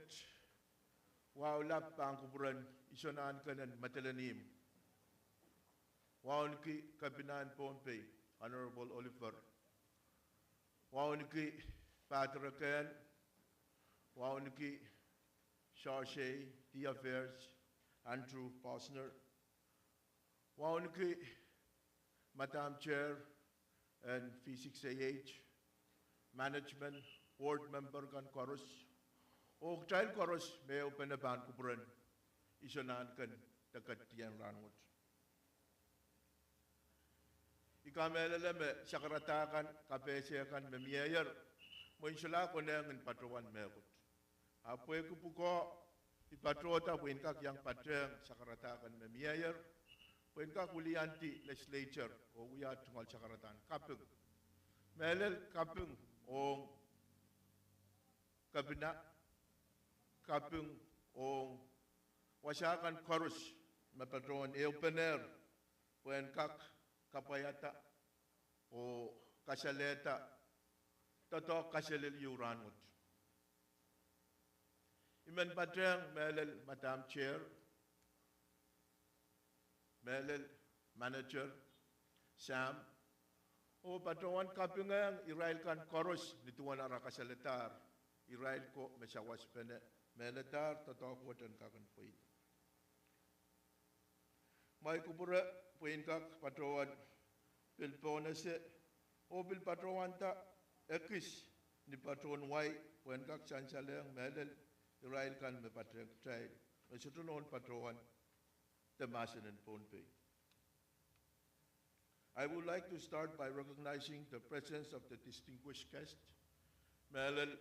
wahu lap pahn kupwuren Isonahnken en Madolenihmw. Wauneki Kepina en Pohnpei, Honorable Oliver. Wauneki Patrick Kehn, wauneki Chargé d'Affaires Andrew Posner, wauneki Madam Chair en V six A H, management, board member kan koaros, oh kitail koaros me ehupene pahn kupwuren Isonahnken de ketidiong rahnwet. I kamehlele me sakarada kan, kapehse kan me mieier, mwein solahr konehng en patohwan mehkot. Ahpw pwehki pwukoa, I patohda pwe en kak iang patehng sakarada kan me mieier, pwe en kak wiliandi legislature oh wia tungoal sakaradahn kaping. Mehlel kaping ong Kepina, kaping ong wasa kan koaros me patohwan ehupenehr pwe en kak kapwaiada oh kasalehda doadoahk kaselel ieu rahnwet. I men patehng mehlel Madam Chair, mehlel Manager Sam, oh patohwan kapingehng irail kan koaros ni duwen ara kasalehdahr irail ko me sawaspene, mehladahr doadoahk wet en kak en pweida. Mwahi kupwure pwe en kak patohwan pil pohnese oh pil patohwanda ekis ni patohwan wai pwe en kak sansalehng mehlel irail kan me patehng kitail me sohte nohn patohwan de mahsen en Pohnpei. I would like to start by recognizing the presence of the distinguished guest, mehlel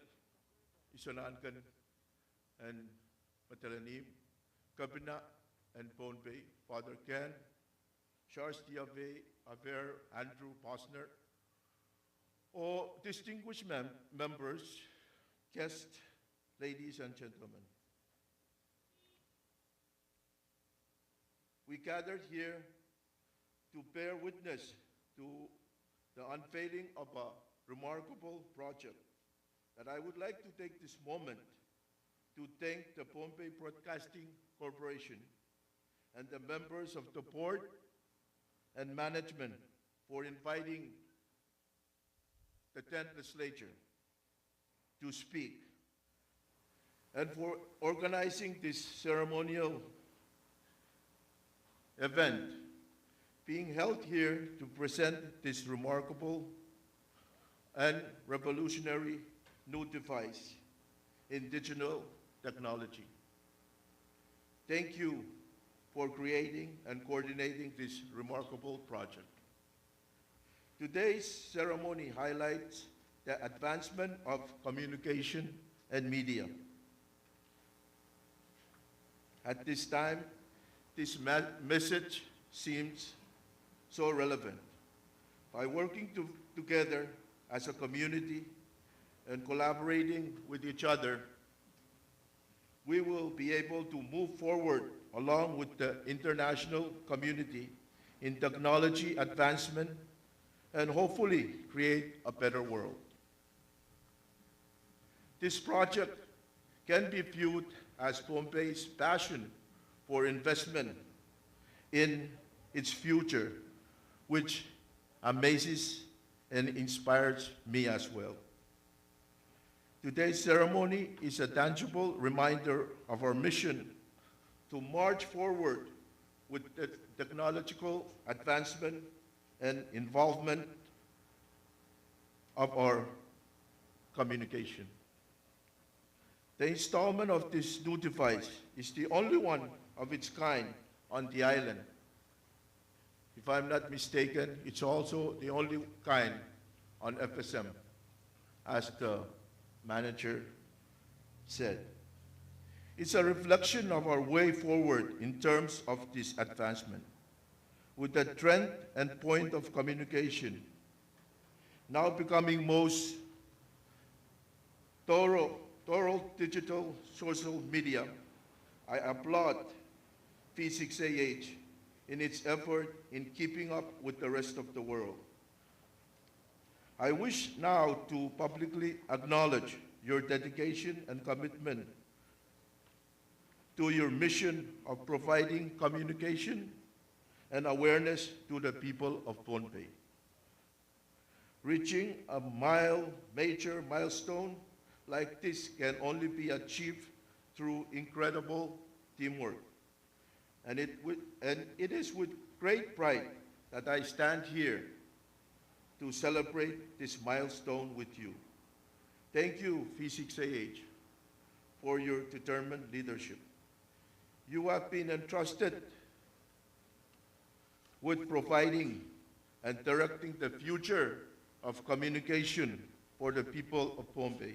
Isonahnken en Madolenihmw, Kepina en Pohnpei, Father Kehn, Chargé d'Affaires Andrew Posner, oh distinguished mem-, members, guests, ladies and gentlemen. We gathered here to bear witness to the unveiling of a remarkable project that I would like to take this moment to thank the Pohnpei Broadcasting Corporation and the members of the board and management for inviting the tenth legislature to speak and for organizing this ceremonial event being held here to present this remarkable and revolutionary new device in digital technology. Thank you for creating and coordinating this remarkable project. Today's ceremony highlights the advancement of communication and media. At this time, this me-, message seems so relevant. By working to-, together as a community and collaborating with each other, we will be able to move forward along with the international community in technology advancement and hopefully create a better world. This project can be viewed as Pohnpei's passion for investment in its future, which amazes and inspires me as well. Today's ceremony is a tangible reminder of our mission to march forward with the technological advancement and involvement of our communication. The installment of this new device is the only one of its kind on the island. If I'm not mistaken, it's also the only kind on F S M, as the manager said. It's a reflection of our way forward in terms of this advancement, with the trend and point of communication now becoming most thorough through digital social media, I applaud V six A H in its effort in keeping up with the rest of the world. I wish now to publicly acknowledge your dedication and commitment to your mission of providing communication and awareness to the people of Pohnpei. Reaching a mile, major milestone like this can only be achieved through incredible teamwork. And it, with, and it is with great pride that I stand here to celebrate this milestone with you. Thank you, V six A H, for your determined leadership. You have been entrusted with providing and directing the future of communication for the people of Pohnpei.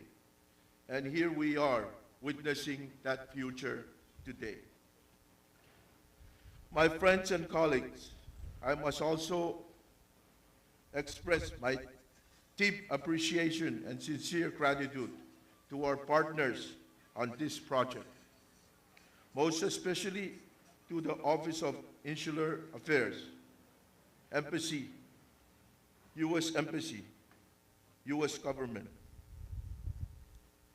And here we are witnessing that future today. My friends and colleagues, I must also express my deep appreciation and sincere gratitude to our partners on this project, most especially to the Office of Insular Affairs, Embassy, U S Embassy, U S government.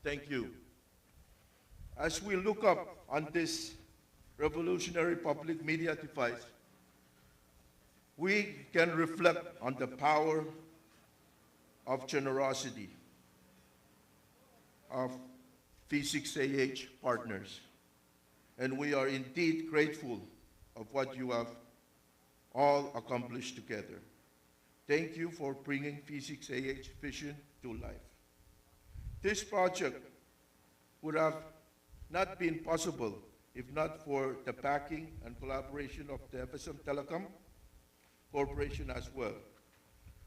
Thank you. As we look up on this revolutionary public media device, we can reflect on the power of generosity of V six A H partners, and we are indeed grateful of what you have all accomplished together. Thank you for bringing V six A H vision to life. This project would have not been possible if not for the backing and collaboration of the F S M Telecom Corporation as well,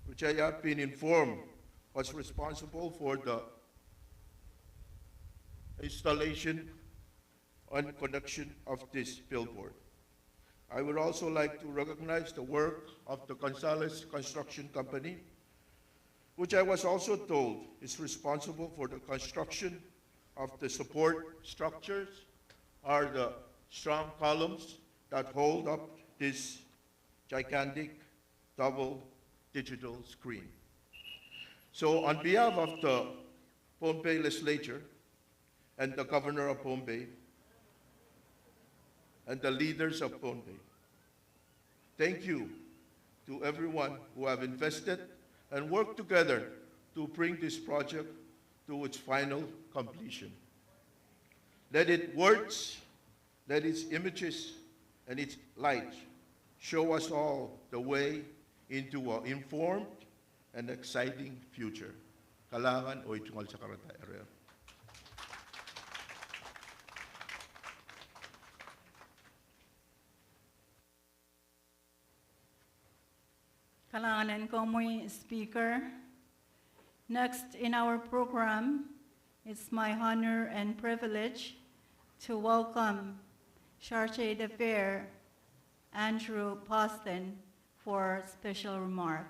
which I have been informed was responsible for the installation and connection of this billboard. I would also like to recognize the work of the Gonzalez Construction Company, which I was also told is responsible for the construction of the support structures, are the strong columns that hold up this gigantic double digital screen. So, on behalf of the Pohnpei Legislature and the Governor of Pohnpei and the leaders of Pohnpei, thank you to everyone who have invested and worked together to bring this project to its final completion. Let its words, let its images, and its light show us all the way into an informed and exciting future. Kalahngan oh tungoal sakarada area. Kalahngan en komwi, Speaker. Next in our program, it's my honor and privilege to welcome Charge d'Affaires Andrew Poston for special remark.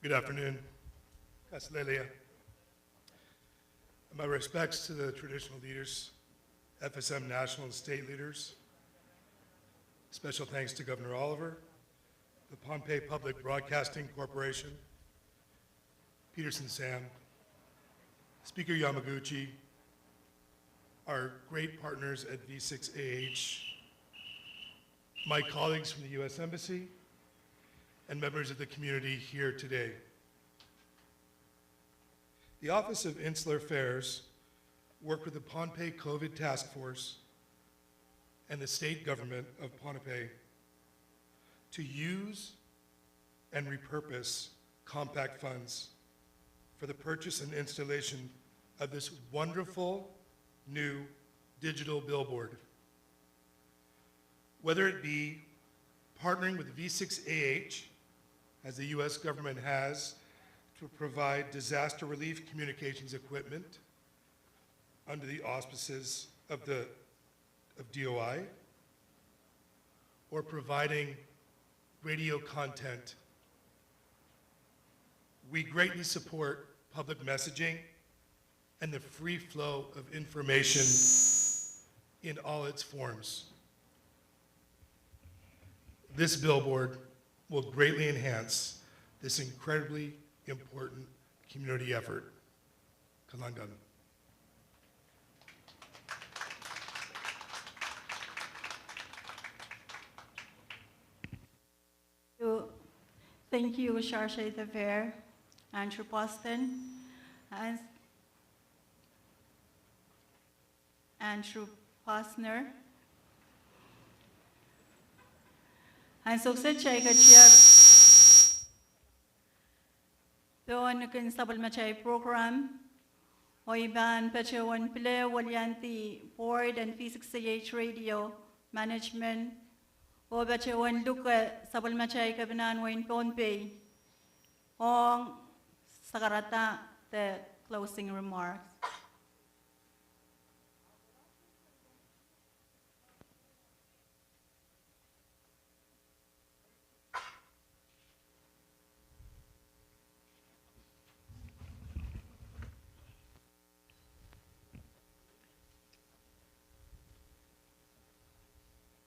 Good afternoon. Kaselehlie. My respects to the traditional leaders, F S M national and state leaders. Special thanks to Governor Oliver, the Pohnpei Public Broadcasting Corporation, Peterson Sam, Speaker Yamaguchi, our great partners at V six A H, my colleagues from the U S Embassy, and members of the community here today. The Office of Insular Affairs worked with the Pohnpei COVID Task Force and the state government of Pohnpei to use and repurpose compact funds for the purchase and installation of this wonderful new digital billboard. Whether it be partnering with V six A H, as the U S government has, to provide disaster relief communications equipment under the auspices of the, of D O I, or providing radio content. We greatly support public messaging and the free flow of information in all its forms. This billboard will greatly enhance this incredibly important community effort. Kalahngan. Thank you, Sarashe the Fair, Andrew Poston, and Andrew Posner. Ansou kiset kitail ketier pohn kin sapwellimatail program, oh I pahn patohwan pil weliandi board en V six A H radio management, oh patohwan luke sapwellimatail kepinahn wehin Pohnpei ong sakarada de closing remarks.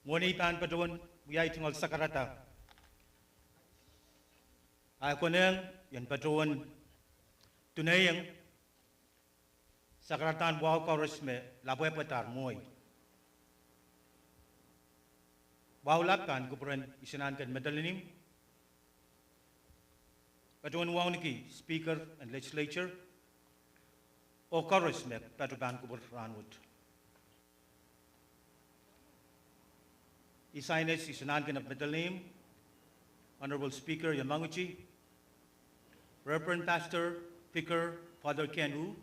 Mwohni, I pahn patohwan wiahda tungoal sakarada. Ahi konehng I en patohwan tuneieng sakaradahn wahu koaros me lapwehpwadahr mwohi. Wahu lap pahn kupwuren Isenahnken Madolenihmw, patohwan wauneki Speaker en Legislature oh koaros me patohwan kupwur rahnwet. His Highness Isenahnken of Madolenihmw, Honorable Speaker Yamaguchi, Reverend Pastor Vicar Father Ken Wu,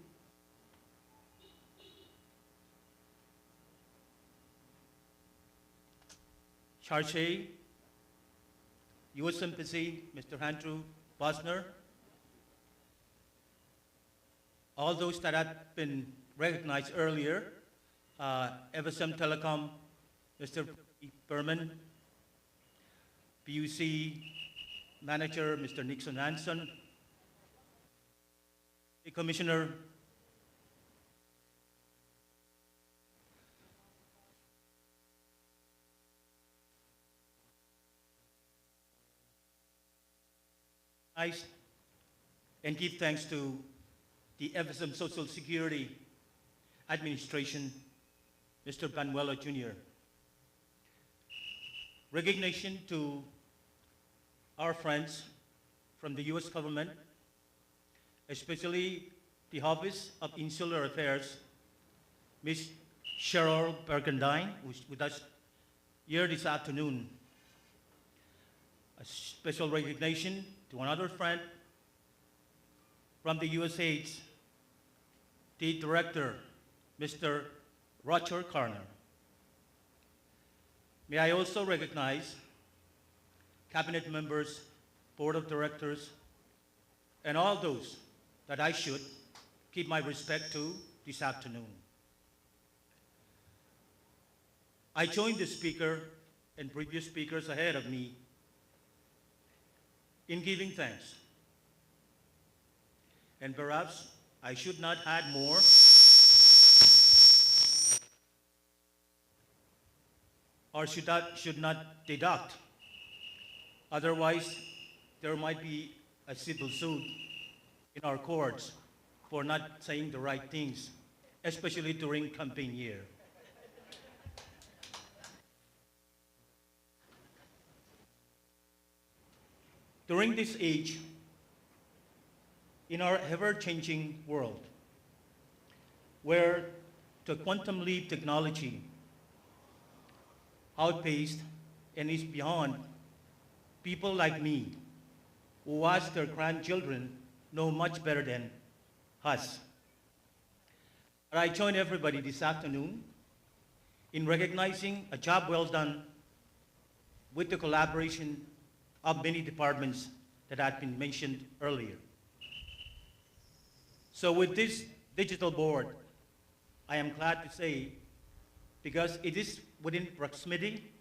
Sarashe, U S Embassy, Mister Andrew Posner, all those that have been recognized earlier, uh, F S M Telecom, Mister Berman, P U C Manager, Mister Nixon Hanson, the Commissioner, I and give thanks to the F S M Social Security Administration, Mister Panuelo Junior Recognition to our friends from the U S government, especially the Office of Insular Affairs, Miss Cheryl Bergentine, who's with us here this afternoon. A special recognition to another friend from the U S A I D, the director, Mister Roger Garner. May I also recognize cabinet members, board of directors, and all those that I should give my respect to this afternoon. I join the speaker and previous speakers ahead of me in giving thanks. And perhaps I should not add more, or should not, should not deduct. Otherwise, there might be a civil suit in our courts for not saying the right things, especially during campaign year. During this age, in our ever-changing world, where the quantum leap technology outpaced and is beyond, people like me, who, as their grandchildren, know much better than us. But I join everybody this afternoon in recognizing a job well done with the collaboration of many departments that had been mentioned earlier. So with this digital board, I am glad to say, because it is within proximity,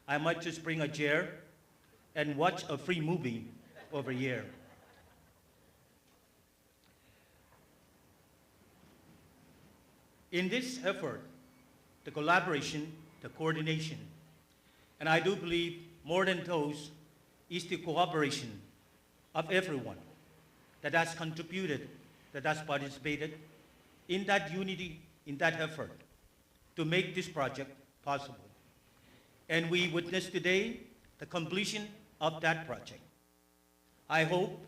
I might just bring a chair and watch a free movie over here. In this effort, the collaboration, the coordination, and I do believe more than those is the cooperation of everyone that has contributed, that has participated in that unity, in that effort to make this project possible. And we witness today the completion of that project. I hope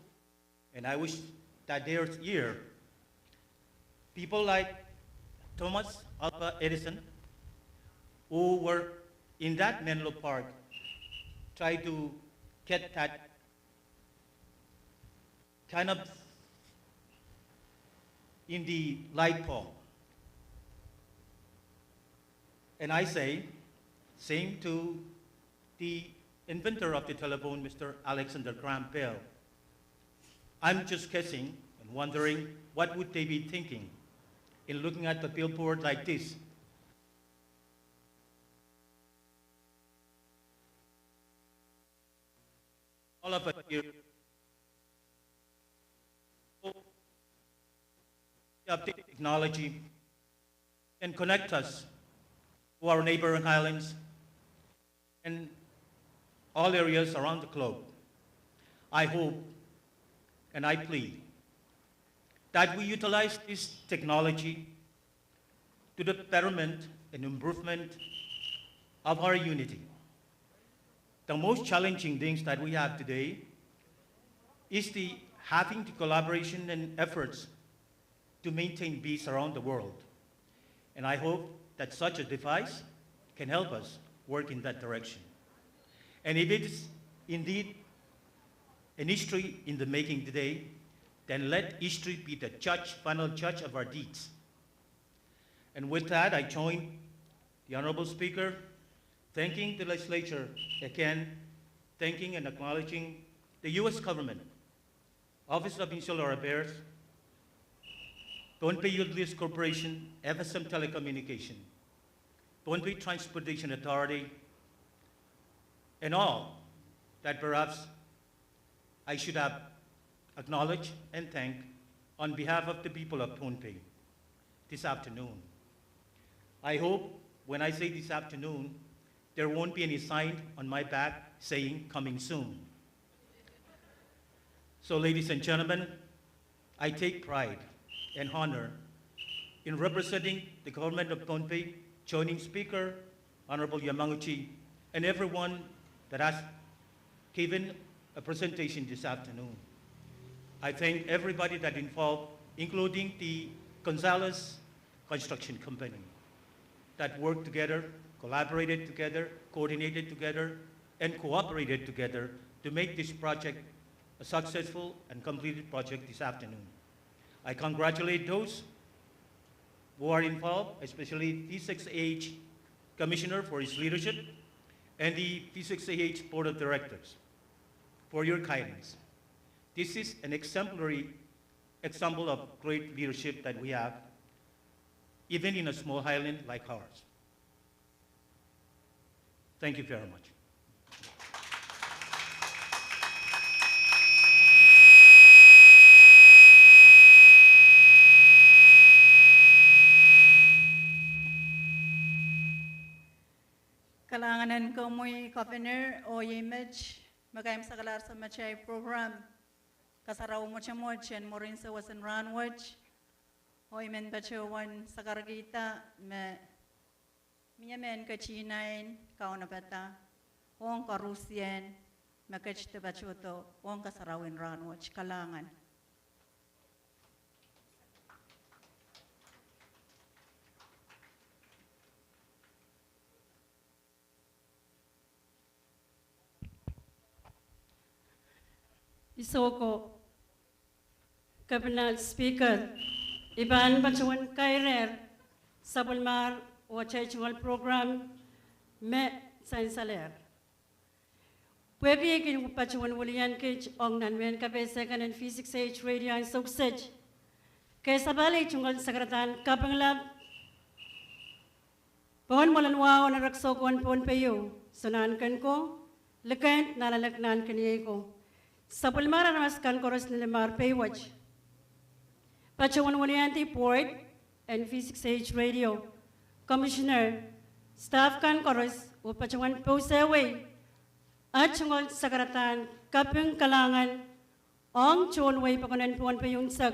and I wish that there's here people like Thomas Alva Edison, who were in that Menlo Park, try to get that kind of in the light bulb. And I say, same to the inventor of the telephone, Mister Alexander Graham Bell. I'm just guessing and wondering what would they be thinking in looking at the billboard like this. All of us here, the updated technology can connect us to our neighboring islands and all areas around the globe. I hope and I plead that we utilize this technology to the betterment and improvement of our unity. The most challenging things that we have today is the having the collaboration and efforts to maintain peace around the world. And I hope that such a device can help us work in that direction. And if it is indeed an history in the making today, then let history be the judge, final judge of our deeds. And with that, I join the Honorable Speaker, thanking the legislature again, thanking and acknowledging the U S government, Office of Insular Affairs, Pohnpei Utilities Corporation, F S M Telecommunication, Pohnpei Transportation Authority, and all that perhaps I should have acknowledged and thanked on behalf of the people of Pohnpei this afternoon. I hope when I say this afternoon, there won't be any sign on my back saying, "Coming soon." So, ladies and gentlemen, I take pride and honor in representing the government of Pohnpei, joining Speaker Honorable Yamaguchi, and everyone that has given a presentation this afternoon. I thank everybody that involved, including the Gonzalez Construction Company, that worked together, collaborated together, coordinated together, and cooperated together to make this project a successful and completed project this afternoon. I congratulate those who are involved, especially V six A H Commissioner for his leadership and the V six A H Board of Directors for your guidance. This is an exemplary example of great leadership that we have, even in a small island like ours. Thank you very much. Kalahngan en komwi Governor, oh iei met me kaimwisekala ehu met ei program kasarawi mwotomwot en mwurin sewesen rahnwet, oh I men patohwan sakarkihda me mie mehn ketihnain kaunopada ong koarusie me ket de patohdo ong kasarawien rahnwet. Kalahngan. I sou ko Kepina Speaker, I pahn patohwan kairehr sapwellimar oh atail tungoal program me sansalehr. Pwehki I kin patohwan wiliandi kiht ong nan mehn kapehse kan en V six H Radio ansou kiset, ke sapahl ei tungoal sakaradahn kaping lap pohn mwoalen wahu en erekiso ko en Pohnpei, Sounahn Kenko, Likend, Nanalek, Nahnkeniei ko, sapwellimar aramas kan koaros ni limmahr pei wet. Patohwan wiliandi board en V six H Radio, commissioner, staff kan koaros, oh patohwan pousehwei ah tungoal sakaradahn kaping kalahngan ong tohn wehi pokon en Pohnpei unsek,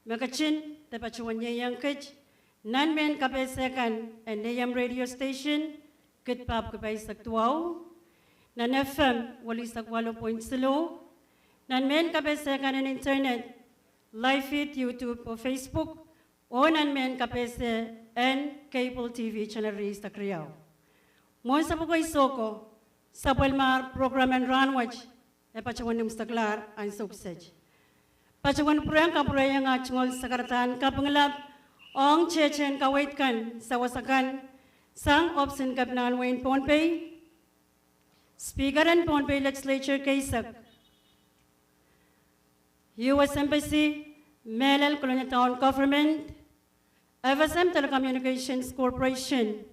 me ketin de patohwan ieiang kiht nan mehn kapehse kan en AM radio station, Kitbab kipaisek duwau, nan FM welihsek waluh point siluh, nan mehn kapehse kan en internet, live feed YouTube oh Facebook, oh nan mehn kapehse en cable T V channel rieisek riau. Mwohn sapwekoi soko, sapwellimar program en rahnwet e patohwan imwseklahr ansou kiset. Patohwan pwurehng kapwureiong ah tungoal sakaradahn kaping lap ong tehtehn kaweid kan, sawas akan, sang ohpis en Kepina en wehin Pohnpei, Speaker en Pohnpei Legislature keisek, U S Embassy, mehlel Kolonia Town Government, FSM Telecommunications Corporation,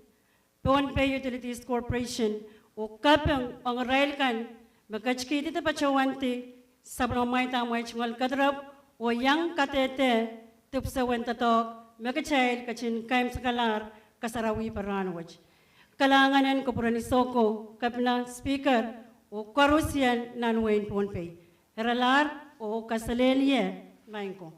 Pohnpei Utilities Corporation, oh kaping ong irail kan me ketikihdi de patohwandi sapwellimamwaid amwail tungoal kedirepw oh iang kadehde dipwisou en doadoahk me kitail ketin kaimwisekalahr kasarawi pwe rahnwet. Kalahngan en kupwuren soko, Kepina, Speaker, oh koarusie nan wehin Pohnpei. Iralahr oh kaselehlie, maing ko.